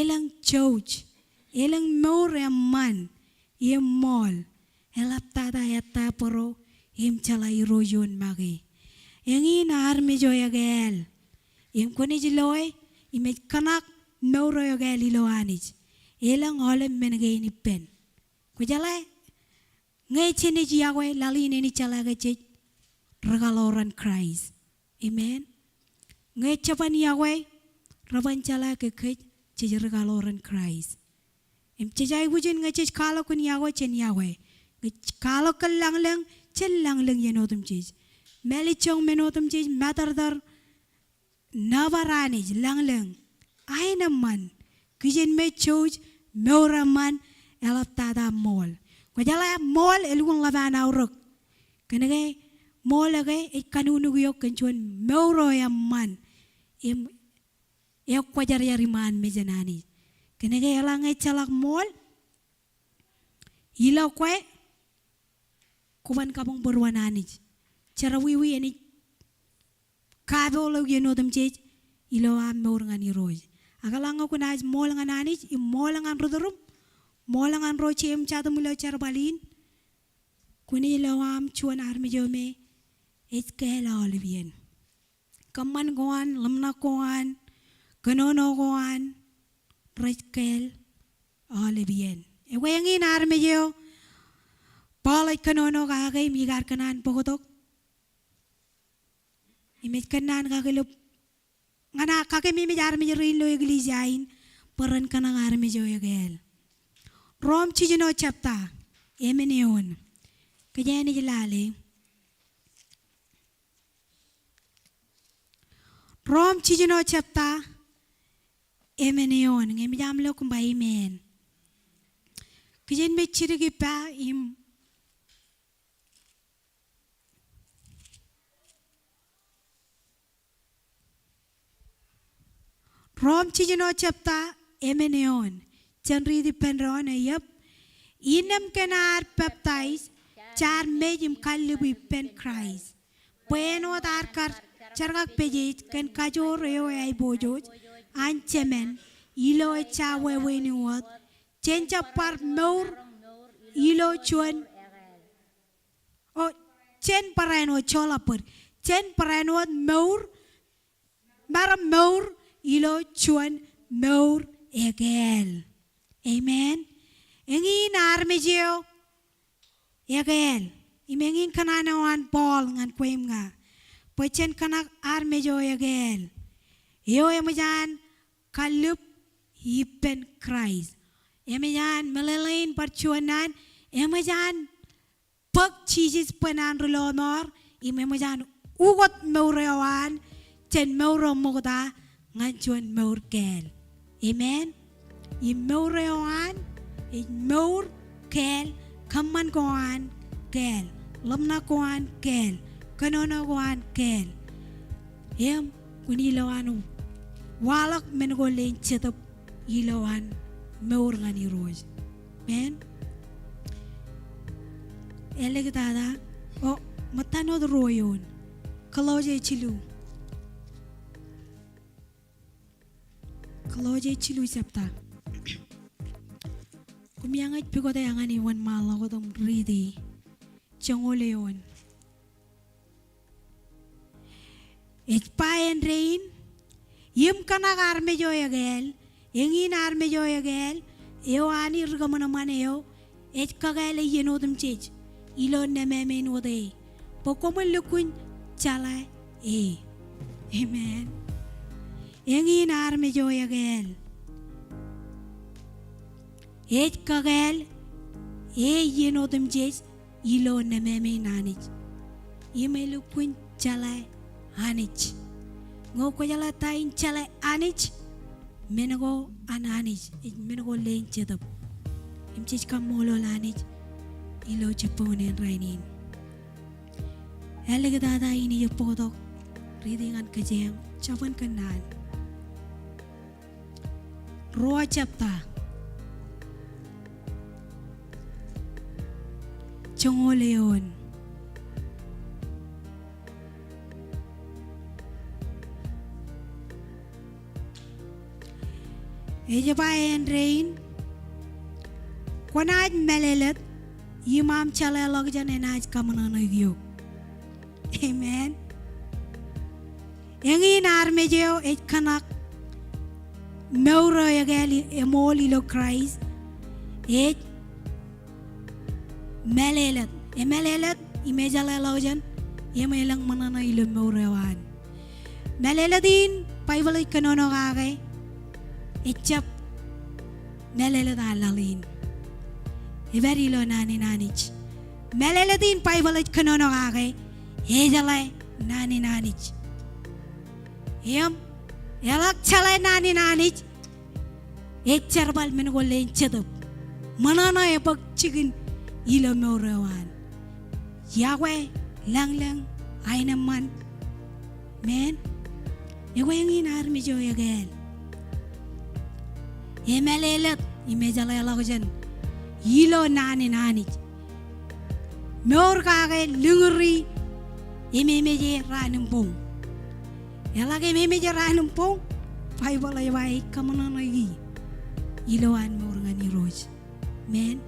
elōñ jouj, elōñ mour eṃṃan, im ṃool, eḷaptata ettā bōro, im jeḷā Irooj ioon make. Eñin armej eo ekāāl. Im kwōnaaj loe, im ej kōṇak mour eo ekāāl ilo Anij. Elōñ aolep men kein ippān. Kwōjeḷā, ñe jenaaj iọkwe, laḷ in enaaj jeḷā ke jej rikaḷoran Kraist. Amen. Ñe jeban iọkwe, reban jeḷā ke kōj jej rikaḷoran Kraist. Im jej aikuj in ñe jej kwaḷọk kōn iọkwe, jen iọkwe. Ñe jej kwaḷọk kōn lañlōñ, jen lañlōñ iien otemjej. Mālejjoñ men otemjej, matōrtōr, nōbar Anij, lañlōñ, aenōṃṃan, kijenmej, jouj, mour eṃṃan, eḷaptata ṃool. Kwōjeḷā ṃool elukkuun ḷap an aorōk. Kōnke ṃool eo ke ej kanuknuk eok kōn juon mour eo eṃṃan im ekwōjarjar iṃaan mejān Anij. Kōnke eḷaññe ejjeḷọk ṃool, ilo kwe, kwōban kabuñ bōruon Anij. Jerọwiwi enaaj kapool eok iien otemjej ilo aṃ mour ñan Irooj. Ak eḷaññe kwōnaaj ṃool ñan Anij, im ṃool ñan ri tūrūṃ, ṃool ñan ro jeiū im jatūṃ ilo jerbal in, kwōnaaj lo aṃ juon armej eo me ej kāāl aolep iien. Kōṃṃan ko an, ḷōmṇak ko an, kōnono ko an, rej kāāl aolep iien. Ekwe, eñin armej eo Paul ej kōnono kake im ikar kōṇaan bōktok im ej kōnnaan kakilōk ñan aō kakememej armej rein ilo eklejia in bwe ren kōṇak armej eo ekāāl. Rom jiljino jepta emān eoon. Kōjeañ naaj lale. Rom jiljino jepta emān eoon. Ñe eṃōj aṃ lo kōm ba amen. Kijenmej jidik ippa im Rom jiljino jepta emān eoon. Jen riit ippān doon, ej jab. Innām kōn ad peptaij, jaar mej im kallib ippān Kraist, bwe āinwōt ad kar jerkakpejeej kōn kajoor eo aiboojoj an Jemān, ilo ejja wāween in wōt, jen jab bar mour ilo juon O, jen barāinwōt, joḷọk bōd. Jen barāinwōt mour, maroñ mour ilo juon mour ekāāl. Amen. Eñin armej eo ekāāl. Im eñin kōṇaan eo an Paul ñan kwe im ña. Bwe jen kōṇak armej eo ekāāl. Eo eṃōj an kallib ippān Kraist. Eṃōj an meḷeḷein bar juon naan, eṃōj an bōk Jisōs bwe naan ri lọmọọr, im eṃōj an ukōt mour eo an, jān mour eo ṃokta, ñan juon mour kāāl. Amen. Im mour eo an, ej mour kāāl, kōṃṃan ko an kāāl, ḷōmṇak ko an kāāl, kōnono ko an kāāl. Im, kwōn ilo an, waḷọk men ko leen Jetōb, ilo an mour ñan Irooj. Amen. Āliktata, o, ṃōttan wōt ruo eoon. Kolosse jilu. Kolosse jilu jepta. Koṃeañ ej pukot eñin wōnṃaanḷọk wōt im riiti. Joñoul eoon. Ej ba āindein, im kōṇak armej eo ekāāl, eñin armej eo ekāāl, eo Anij ri kōṃanṃan eo, ej kakāāl e iien otemjej ilo nemāmein wōt e, bwe koṃwin lukkuun jeḷā e. Amen. Eñin armej eo ekāāl. Ej kakāāl e iien otemjej ilo nemāmein Anij im elukkuun jeḷā Anij. Ñe kwōjeḷā ta in jeḷā Anij, men ko an Anij ej men ko leen Jetōb. Im jej kaṃṃoolol Anij ilo jibboñōn in rainin. Āliktata in ij bōktok riiti ñan kōjeañ, Jabōn Kōnnaan. Ruo jebta. Joñoul eoon. Ej ba āindein, kwōnaaj mālōtlōt, im aṃ jeḷāḷọkjeṇ enaaj kaṃōṇōṇōik eok. Amen. Eñin armej eo ej kōṇak mour eo ekāāl i-, eṃool ilo Kraist, ej mālōtlōt. Emālōtlōt im ejeḷāḷọkjeṇ im elōñ ṃōṇōṇō ilo mour eo an. Mālōtlōt in Baibōḷ ej kōnono kake, ejjab mālōtlōt an laḷ in. Epād ilo naan in Anij. Mālōtlōt in Baibōḷ ej kōnono kake, ejeḷā naan in Anij. Im eḷak jeḷā naan in Anij, ej jerbal men ko leen Jetōb. Ṃōṇōṇō ebōk jikin ilo mour eo an. Iọkwe, lañlōñ, aenōṃṃan. Amen. Ekwe eñin armej eo ekāāl. Emālōtlōt im ejeḷāḷọkjeṇ ilo naan in Anij. Mour kake lōñri ememeje raan im boñ. Eḷak ememeje raan im boñ, Baibōḷ ej ba ej kaṃōṇōṇōiki ilowaan mour ñan Irooj. Amen.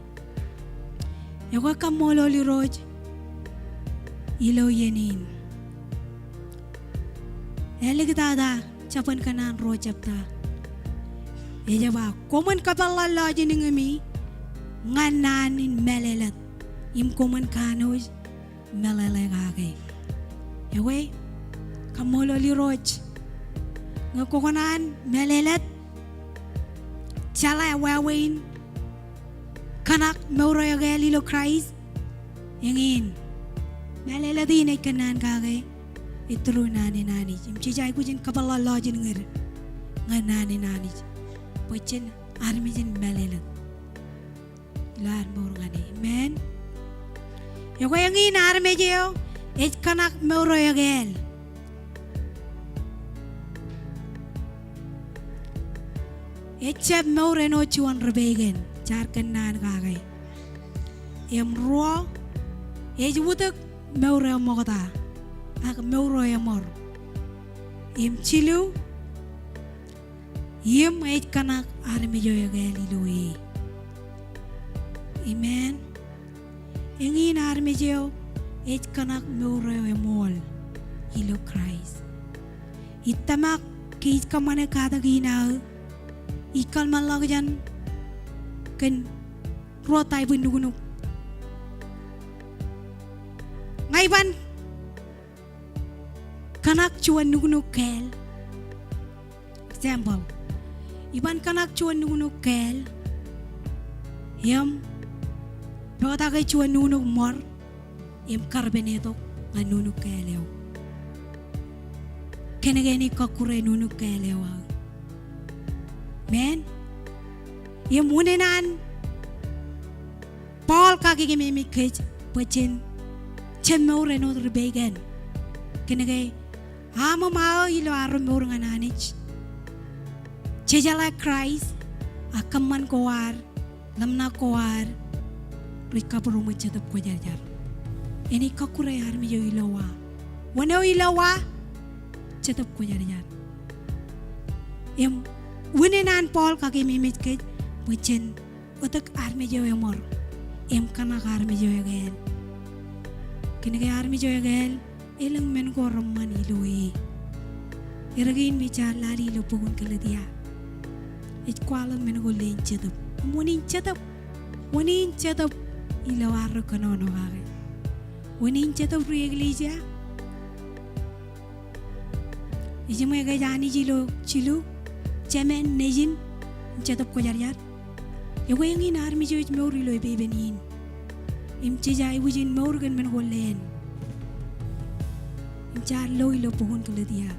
Ekwe kaṃṃoolol Irooj ilo iien in. Āliktata Jabōn Kōnnaan ruo jebta. Ej ba, koṃwin kapeḷḷọk lọjilñimi ñan naan in mālōtlōt, im koṃwin kanooj meḷeḷe kake. Ekwe, kaṃṃoolol Irooj. Ñe kwō kōṇaan mālōtlōt, jeḷā wāween kōṇak mour eo ekāāl ilo Kraist, eñin. Mālōtlōt in ej kōnnaan kake, ej through naan in Anij. Im jej aikuj in kapeḷḷọk lọjilñid ñan naan in Anij. Bwe jen armej in mālōtlōt ilo ad mour ñan e. Amen. Ekwe eñin armej eo ej kōṇak mour eo ekāāl. Ejjab mour āinwōt juon ri peiken jaar kōnnaan kake. Im ruo, ej utōk mour eo ṃokta ak mour eo eṃor. Im jilu, im ej kōṇak armej eo ekāāl ilo e. Amen. Eñin armej eo ej kōṇak mour eo eṃool ilo Kraist. Ij tōmak ke ij kōṃṃane katak in aō, ij kōḷmānḷọkjeṇ kōn ruo type in nuknuk. Ña iban kōṇak juon nuknuk kāāl. Example, iban kōṇak juon nuknuk kāāl, im pād ake juon nuknuk ṃor, im karpenetok ñan nuknuk kāāl eo. Kōnke enaaj kọkkure nuknuk kāāl eo aō. Amen. Im unin an Paul kakememej kōj bwe jen, jen mour āinwōt ri peiken. Kōnke aṃ im aō ilo arro mour ñan Anij, jejeḷā Kraist, ak kōṃṃan ko ad, ḷōmṇak ko ad, rej kabūroṃōj Jetōb Kwōjarjar. Enaaj kọkkure armej eo ilo wa. Wōn eo ilo wa, Jetōb Kwōjarjar. Im unin an Paul kakememej kōj bwe jen otōk armej eo eṃor im kōṇak armej eo ekāāl. Kōnke armej eo ekāāl elōñ men ko reṃṃan ilo e. Erkein ij jaar lale ilo bok in Galetia, ej kwaḷọk men ko leen Jetōb. Im unin Jetōb Wōn in Jetōb ilo arro kōnono kake? Wōn in Jetōb ri eklejia? Ejiṃwe ke ej Anij ilo jilu, Jemān, Nejin, Jetōb Kwōjarjar. Ekwe eñin armej eo ej mour ilo epepen in im jej aikuj in mour kōn men ko leen im jaar lo ilo bok in Galetia.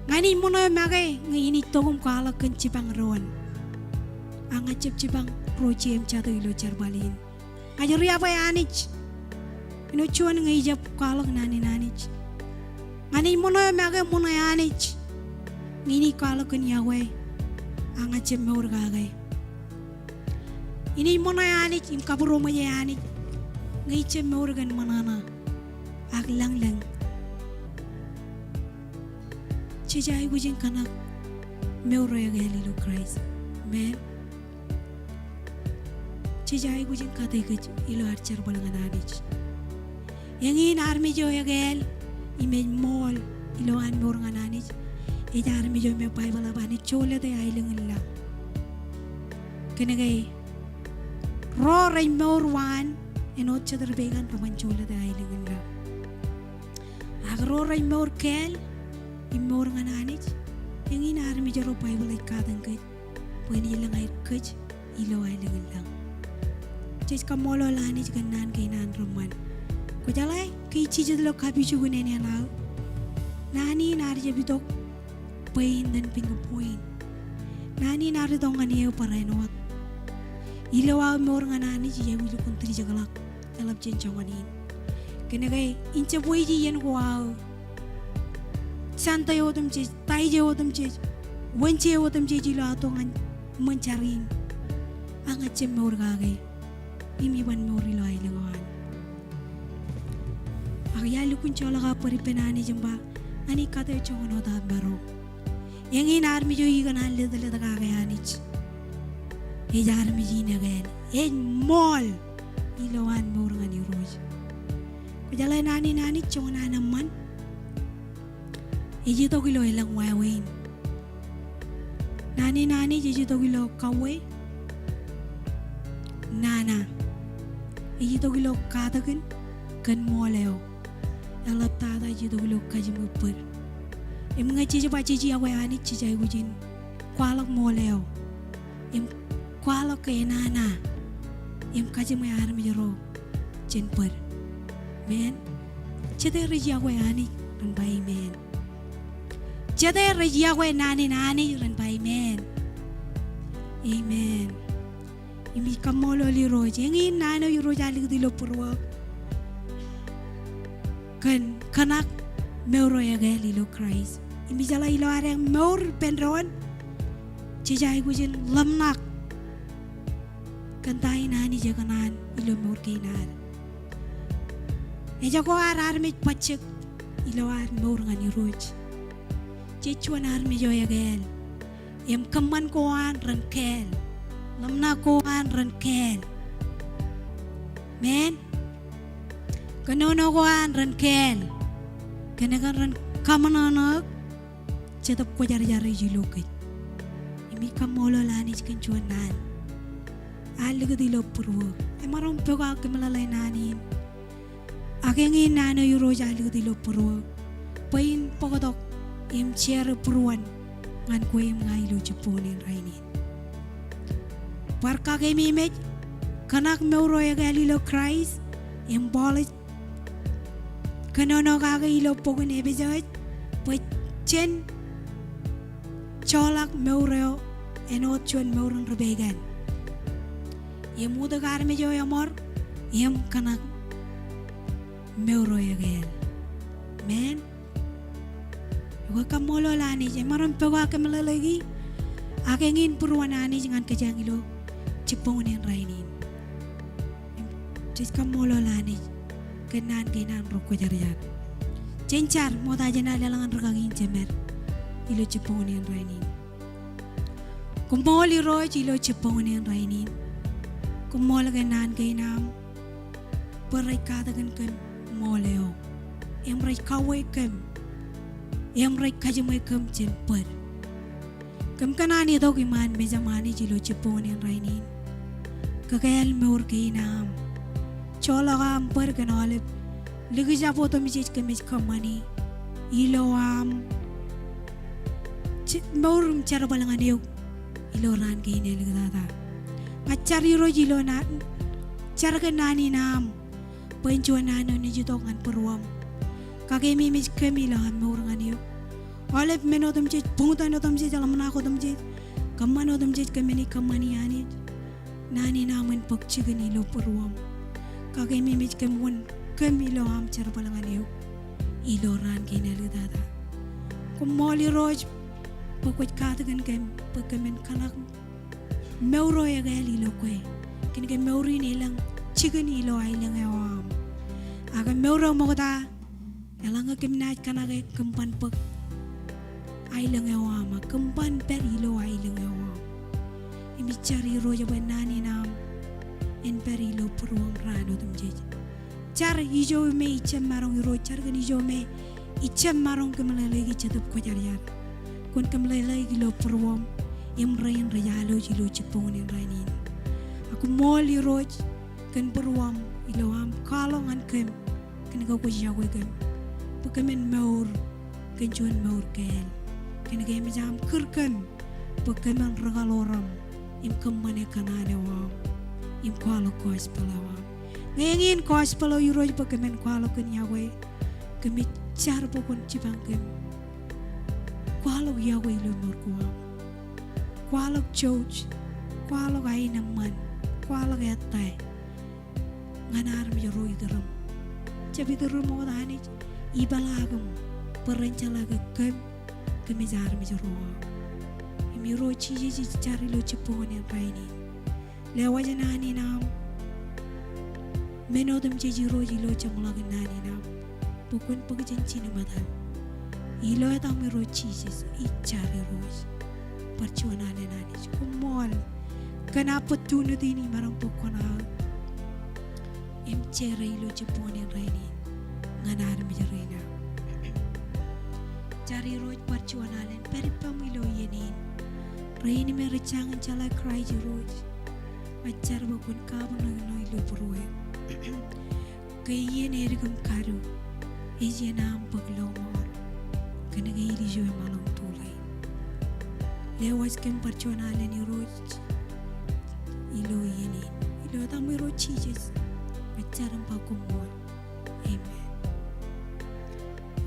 Ña inaaj ṃōṇō make ñe inaaj tok im kwaḷọk kōn jipañ doon, ak ña ij jab jipañ ro jeim jato ilo jerbal in. Ña ij riab bwe Anij āinwōt juon ñe ij jab kwaḷọk naan in Anij. Ña inaaj ṃōṇō make ṃōṇō Anij ñe inaaj kwaḷọk kōn iọkwe, ak ña ij jab mour kake. Inaaj ṃōṇō Anij im kabūroṃōje Anij ñe ij jab mour kōn ṃōṇōṇō ak lañlōñ. Jej aikuj in kōṇak mour eo ekāāl ilo Kraist. Amen. Jej aikuj in kate kōj ilo ad jerbal ñan Anij. Eñin armej eo ekāāl im ej ṃool ilowaan mour ñan Anij ej armej eo me Baibōḷ ej ba ej jolōte aelōñ in lañ. Kōnke ro rej mour waan āinwōt jet ri peikan reban jolōte aelōñ in lañ. Ak ro rej mour kāāl im mour ñan Anij, eñin armej ro Baibōḷ ej katak kōj bwe en ilōñ aer kōj ilo aelōñ in lañ. Jej kaṃṃoolol Anij kōn naan kein an reṃṃan. Kwōjeḷā ke ij jijet ilo kapijuknen āinwōt aō, naan in ear jab itok bwe in then finger point. Naan in ear itok ñan eō barāinwōt. Ilo aō mour ñan Anij ij aikuj lukkuun tiljekḷọk eḷap jān joñan in. Kōnke in jab weji iien ko aō, Sunday otemjej, Taijeḷ otemjej, Wednesday otemjej ilo aō tok ñan ṃōn jar in, ak ña ij jab mour kake im iban mour ilo aelōñ eo an. Ak iar lukkuun joḷọk aō bōd ippān Anij im ba, Anij, kate joñan wōt aō maro. Eñin armej eo ikōṇaan letlōt kake Anij ej armej in ekāāl, ej ṃool ilowaan mour ñan Irooj. Kwōjeḷā naan in Anij joñan an eṃṃan ej itok ilo elōñ wāween. Naan in Anij ej itok ilo kauwe, nana. Ej itok ilo katakin kōn ṃool eo. Eḷaptata ej itok ilo kajiṃwe bōd. Im ñe jej ba jej iọkwe Anij, jej aikuj in kwaḷọk ṃool eo im kwaḷọk ke enana im kajiṃwe armej ro jān bōd. Amen. Jete rej iọkwe Anij ren ba amen. Jete rej iọkwe naan in Anij ren ba amen. Amen. Im ij kaṃṃoolol Irooj, eñin naan eo Irooj ear likūt ilo būruō kōn kōṇak mour eo ekāāl ilo Kraist. Im ijeḷā ilo ad mour ippān doon, jej aikuj in ḷōmṇak kōn ta in Anij ekōṇaan ilo mour kein ad. Ejako ad armej bajjek ilo ad mour ñan Irooj. Jej juon armej eo ekāāl. Im kōṃṃan ko an ren kāāl. Ḷōmṇak ko an ren kāāl. Amen. Kōnono ko an ren kāāl. Kōnke ren kaṃōṇōṇō eok Jetōb Kwōjarjar ej ilo kōj. Im ij kaṃṃoolol Anij kōn juon naan ear likūt ilo būruō. Emaroñ pokake kōmeḷeḷe naan in. Ak eñin naan eo Irooj ear likūt ilo būruō bwe in bōktok im share būruon ñan kwe im ña ilo jibboñōn in rainin. Bar kakememej, kōṇak mour eo ekāāl ilo Kraist, im Paul ej kōnono kake ilo bok in Epesōs bwe jen joḷọk mour eo āinwōt juon mour in ri peikan. Im utōk armej eo eṃor, im kōṇak mour eo ekāāl. Amen. Ekwe kaṃṃoolol Anij, emaroñ pokake kōmeḷeḷeiki, ak eñin būruon Anij ñan kōjeañ ilo jibboñōn in rainin. Jej kaṃṃoolol Anij kōn naan kein an ro kwōjarjar. Jen jar ṃokta jān ad leḷọk ñan rikaki in jemed ilo jibboñōn in rainin. Koṃṃool Irooj ilo jibboñōn in rainin. Koṃṃool kōn naan kein aṃ bwe rej katakin kōm ṃool eo, im rej kauwe kōm, im rej kajiṃwe kōm jān bōd. Kōm kōṇaan itok iṃaan mejaṃ Anij ilo jibboñōn in rainin. kōkāāl mour kein aṃ. Joḷọk aṃ bōd kōn aolep likjab otemjej kōmij kōṃṃani ilo aṃ je-, mour im jerbal ñan eok ilo raan kein āliktata. Ña ij jar Irooj ilo naan, jar kōn naan in aṃ bwe en juon naan eo nejūtok ñan būruōṃ. Kakememej kōm ilo aṃ mour ñan eok. Aolep men otemjej, buñtōn otemjej, ḷōmṇak otemjej, kōṃṃan otemjej kōm naaj kōṃṃani Anij, naan in aṃ en bōk jikin ilo būruōṃ. Kakememej kōm wōn kōm ilo aṃ jerbal ñan eok ilo raan kein āliktata. Koṃṃool Irooj bwe kwōj katakin kōm bwe kōmin kōṇak mour eo ekāāl ilo kwe. Kōnke mour in elōñ jikin ilo aelōñ eo aṃ. Ak mour eo ṃokta, eḷaññe kōm naaj kōṇake, kōm ban bōk aelōñ eo aṃ, kōm ban pād ilo aelōñ eo aṃ. Im ij jar Irooj bwe naan in aṃ en pād ilo būruōṃ raan otemjej. Jar ijo me ij jab maroñ Irooj, jar kōn ijo me ij jab maroñ kōmeḷeḷeiki Jetōb Kwōjarjar. Kwōn kōmeḷeḷeik ilo būruōṃ im rein rej alwōj ilo jibboñōn in rainin. Ak koṃṃool Irooj kōn būruōṃ ilo aṃ kwaḷọk ñan kōm kōnke kwōj iọkwe kōm bwe kōmin mour kōn juon mour kāāl. Kōnke eṃōj aṃ kūr kōm bwe kōmin rūkaḷoram im kōṃṃane kōṇaan eo aṃ im kwaḷọk gospel eo aṃ. Ñe eñin gospel eo Irooj bwe kōmin kwaḷọk kōn iọkwe, kōmij jar bwe kwōn jipañ kōm kwaḷọk iọkwe ilo mour ko aṃ. Kwaḷọk jouj, kwaḷọk aenōṃṃan, kwaḷọk ettā ñan armej ro itūrūṃ. Jab itūrūṃ wōt Anij, ipeḷaakiṃ bwe ren jeḷā ke kōm kōmij armej ro aṃ. Im Irooj Jisōs ij jar ilo jibboñōn in rainin. Lewōj naan in aṃ. Men otemjej Irooj ilo jeṃḷọkin naan in aṃ bwe kwōn bōk jān jinōṃ etal. Ilo etaṃ Irooj Jisōs ij jar Irooj. Bar juon alen Anij. Koṃṃool kōn opportunity in imaroñ bōk koṇaō im share ilo jibboñōn in rainin ñan armej rein aṃ. Jar Irooj bar juon alen pād ippaṃ ilo iien in. Rein me rej jañin jeḷā Kraist Irooj, ij jar bwe kwōn kabūnono ilo būrueim. Ke iien edik im kadu ej iien aṃ bōk lọmọọr kōnke ilju eṃṃan ḷọk tulaḷ. Lewōj kōm bar juon alen Irooj ilo iien in. Ilo etaṃ Irooj Jisōs ij jar im ba koṃṃool. Amen.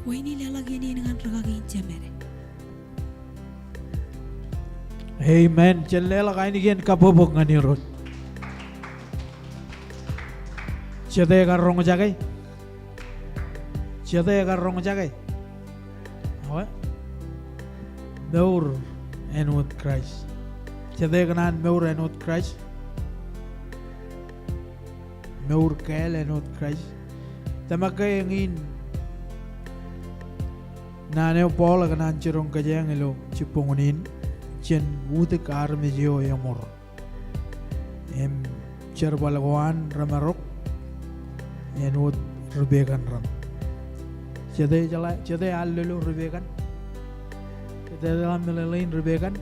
Wōn in leḷọk iien in ñan rūkaki in jemed. Amen. Jen leḷọk ainikien kabbokbok ñan Irooj. Jete kar roñjake? Jete kar roñjake? Awa. Mour āinwōt Kraist. Jete kōṇaan mour āinwōt Kraist? Mour kāāl āinwōt Kraist. Tōmak ke eñin naan eo Paul ekōṇaan jiroñ kōjeañ ilo jibboñōn in, jān utiej armej eo eṃor. Im jerbal ko an remarok āinwōt ripekan raṇ. Jete jeḷā, jete allolo ripekan? Jete jeḷā meḷeḷein ripekan?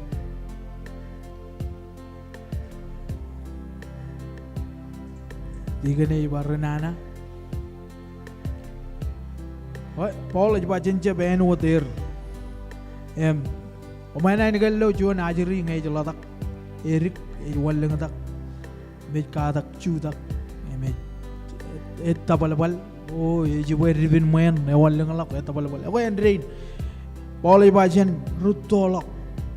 Ikōṇaan ej ba ri nana. Eo, Paul ej ba jen jab āinwōt er. Im, koṃ naaj kōn lo juon ajri ñe ej ḷotak, edik, ej wanlōñtak, im ej katak jutak, im ej, ej tōbalbal. O, ej jibwe dipen ṃweo, ewanlōñḷọk, etōbalbal. Ekwe āindein, Paul ej ba jen rūttoḷọk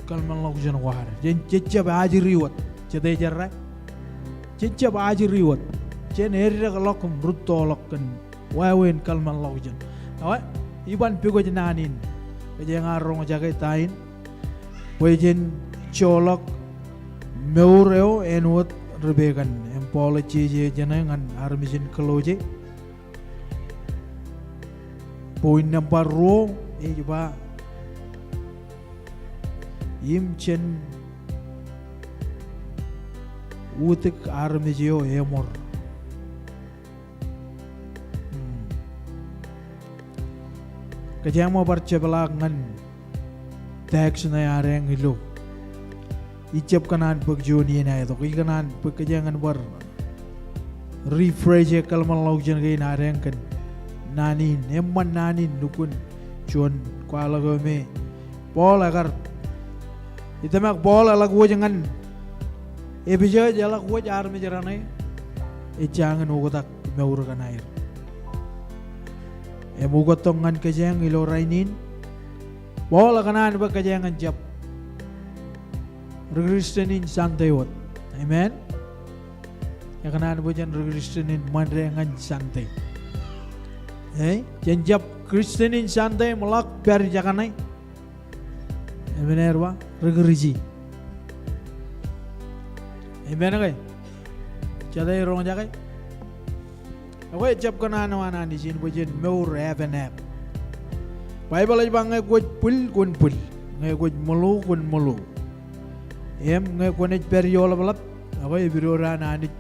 kōḷmenḷọkjeṇ ko ad. Jen, jen jab ajri wōt. Jete jerā? Jen jab ajri wōt. Jen eddekḷọk im rūttoḷọk kōn wāween kōḷmenḷọkjeṇ. Ewi, iban pukot naan in kōjeañ ar roñjake ta in, bwe jen joḷọk mour eo āinwōt ripekan. Im Paul ej jeje jeṇe ñan armej in Kolosse. Point number ruo, ej ba, im jān utiej armej eo eṃor. Hmm. Kōjeañ ṃōk bar jepḷaak ñan text ṇe ad eñ ilo. Ij jab kōṇaan bōk juon iien aetok. Ij kōṇaan bōk kōjeañ ñan bar refresh e kōḷmānḷọkjeṇ kein ad eñ kōn naan in, eṃṃan naan in lukkuun juon kwaḷọk eo me Paul ekar, itōmak Paul eḷak wōj ñan Epesōs, eḷak wōj armej raṇe, ej jañin oktak mour kaṇ aer. Im ukōttok ñan kōjeañ ilo rainin, Paul ekōṇaan bwe kōjeañ en jab ri-Christian in Sunday wōt. Amen. Ekōṇaan bwe jen ri-Christian in Monday ñan Sunday. E, jen jab Christian in Sunday im ḷak pād jekōṇe. Amen, ej ba ri-Kūrjin. Amen ke? Jete ej roñjake? Ekwe, ejjab kōṇaan eo an Anij in bwe jen mour half and half. Baibōḷ ej ba ñe kwōj bwil, kwōn bwil. Ñe kwōj ṃōḷo, kwōn ṃōḷo. Im ñe kwōnaaj pād ioḷapḷap, ekwe, epidodo an Anij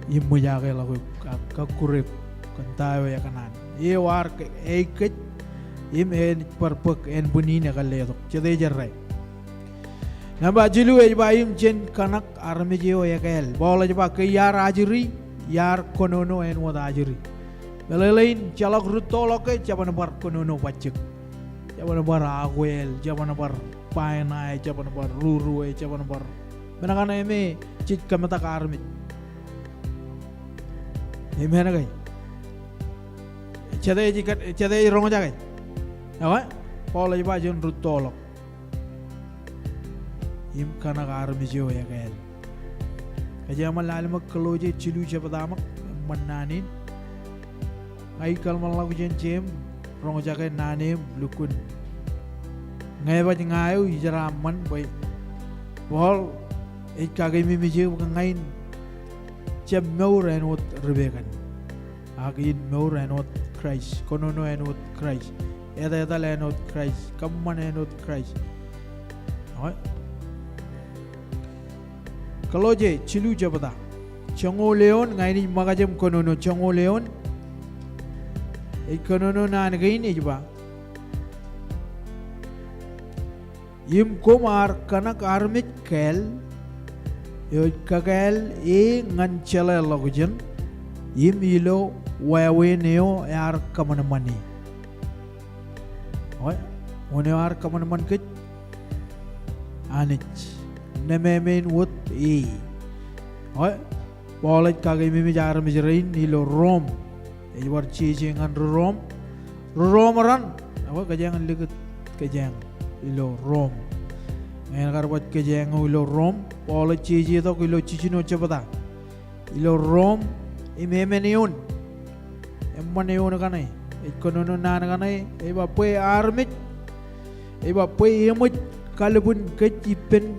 im ṃōjake ḷọk eok, ak kọkkure eok kōn ta eo ekōṇaan. Eo ear ke-, eik kōj, im enaaj bar bōk ānbwin in ekar letok. Jete ej errā? Nōṃba jilu ej ba im jen kōṇak armej eo ekāāl. Paul ej ba ke iar ajri, iar kōnono āinwōt ajri. Meḷeḷein, ejjeḷọk rūttoḷọk ke jeban bar kōnono bajjek. Jeban bar akwāāl, jeban bar baeṇae, jeban bar rūruwe, jeban bar. Men kaṇe me jej kōmetak armej. Amen ke? Jete ej kat-, jete ej roñjake? Ekwe, Paul ej ba jen rūttoḷọk im kōṇak armej eo ekāāl. Kōjeañ ṃōk lale ṃōk Kolosse jilu jebta ṃōk, eṃṃan naan in. Ña ij kōḷmānḷọkjeṇ jān im roñjake naan eo im lukkuun ñe baj ña eo ij jeraaṃṃan bwe Paul ej kakeememej eō bwe ña in jab mour āinwōt ripeken. Ak in mour āinwōt Kraist, kōnono āinwōt Kraist, etetal āinwōt Kraist, kōṃṃan āinwōt Kraist. Ekwe. Kolosse jilu jebta. Joñoul eoon, ña in ij ṃōkaj im kōnono joñoul eoon. Ej kōnono naan kein ej ba. Im koṃ ar kōṇak armej kāāl, eo ej kakāāl e ñan jeḷāḷọkjeṇ, im ilo wāween eo ear kōṃanṃani. Ekwe, wōn eo ear kōṃanṃan kōj? Anij. Neme men wōt e. Ekwe, Paul ej kakeememej armej rein ilo Rom. Ej bar jeje ñan ri Rom. Ri Rom raṇ. Ekwe, kōjeañ likūt kōjeañ ilo Rom. Ñe en kar baj kōjeañ eo ilo Rom, Paul ej jeje tok ilo jiljino jebta. Ilo Rom, im emān eoon. Eṃṃan eoon kaṇe. Ej kōnono naan kaṇe. Ej ba bwe armej. Ej ba bwe eṃōj kalbwin kōj ippān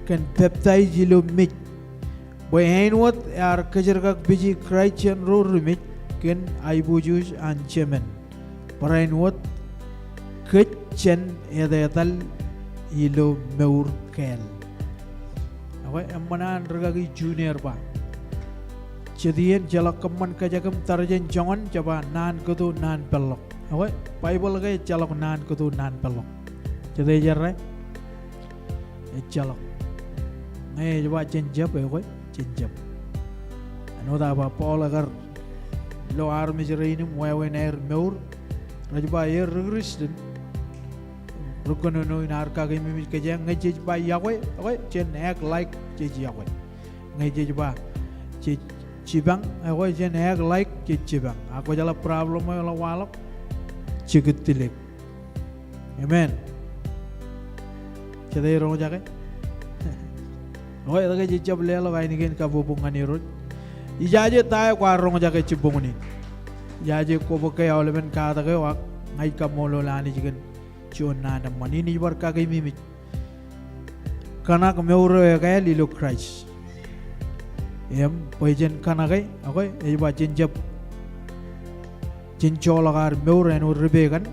kōn peptaij ilo mej. Bwe āinwōt ear kōjerkakpeje Kraist jān ro ri mej kōn aiboojoj an Jemān. Barāinwōt kōj jān etetal ilo mour kāāl. Ekwe, eṃṃan an rikaki Junior ba. Jet iien, jeḷak kōṃṃan kōjak im tōre jān joñan, jeba naan kōto naan peḷḷọk. Ekwe, Baibōḷ ke ejjeḷọk naan kōto naan peḷḷọk. Jete ej errā? Ejjeḷọk. Ñe ej ba jen jab, ekwe, jen jab. Āinwōt aō ba Paul ekar lo armej rein im wāween aer mour. Rej ba er ri-Christian. Ri kōnono in ear kakeememej kōjeañ, ñe jej ba iọkwe, ekwe, jen act like jej iọkwe. Ñe jej ba jej jipañ, ekwe, jen act like jej jipañ. Ak kwōjeḷā problem eo eḷak waḷọk, jekūtleik. Amen. Jete ej roñjake? Ekwe, etke jej jab leḷọk ainikien kabbokbok ñan Irooj? Ijaje ta eo kwaar roñjake jibboñōn in. Ijaje kwō bōk ke aolepen katak eo ak ña ij kaṃṃoolol Anij kōn juon naan eṃṃan in ij bar kakeememej. Kōṇak mour eo ekāāl ilo Kraist. Im bwe jen kōṇake, ekwe, ej ba jen jab, jen joḷọk ad mour āinwōt ripeken.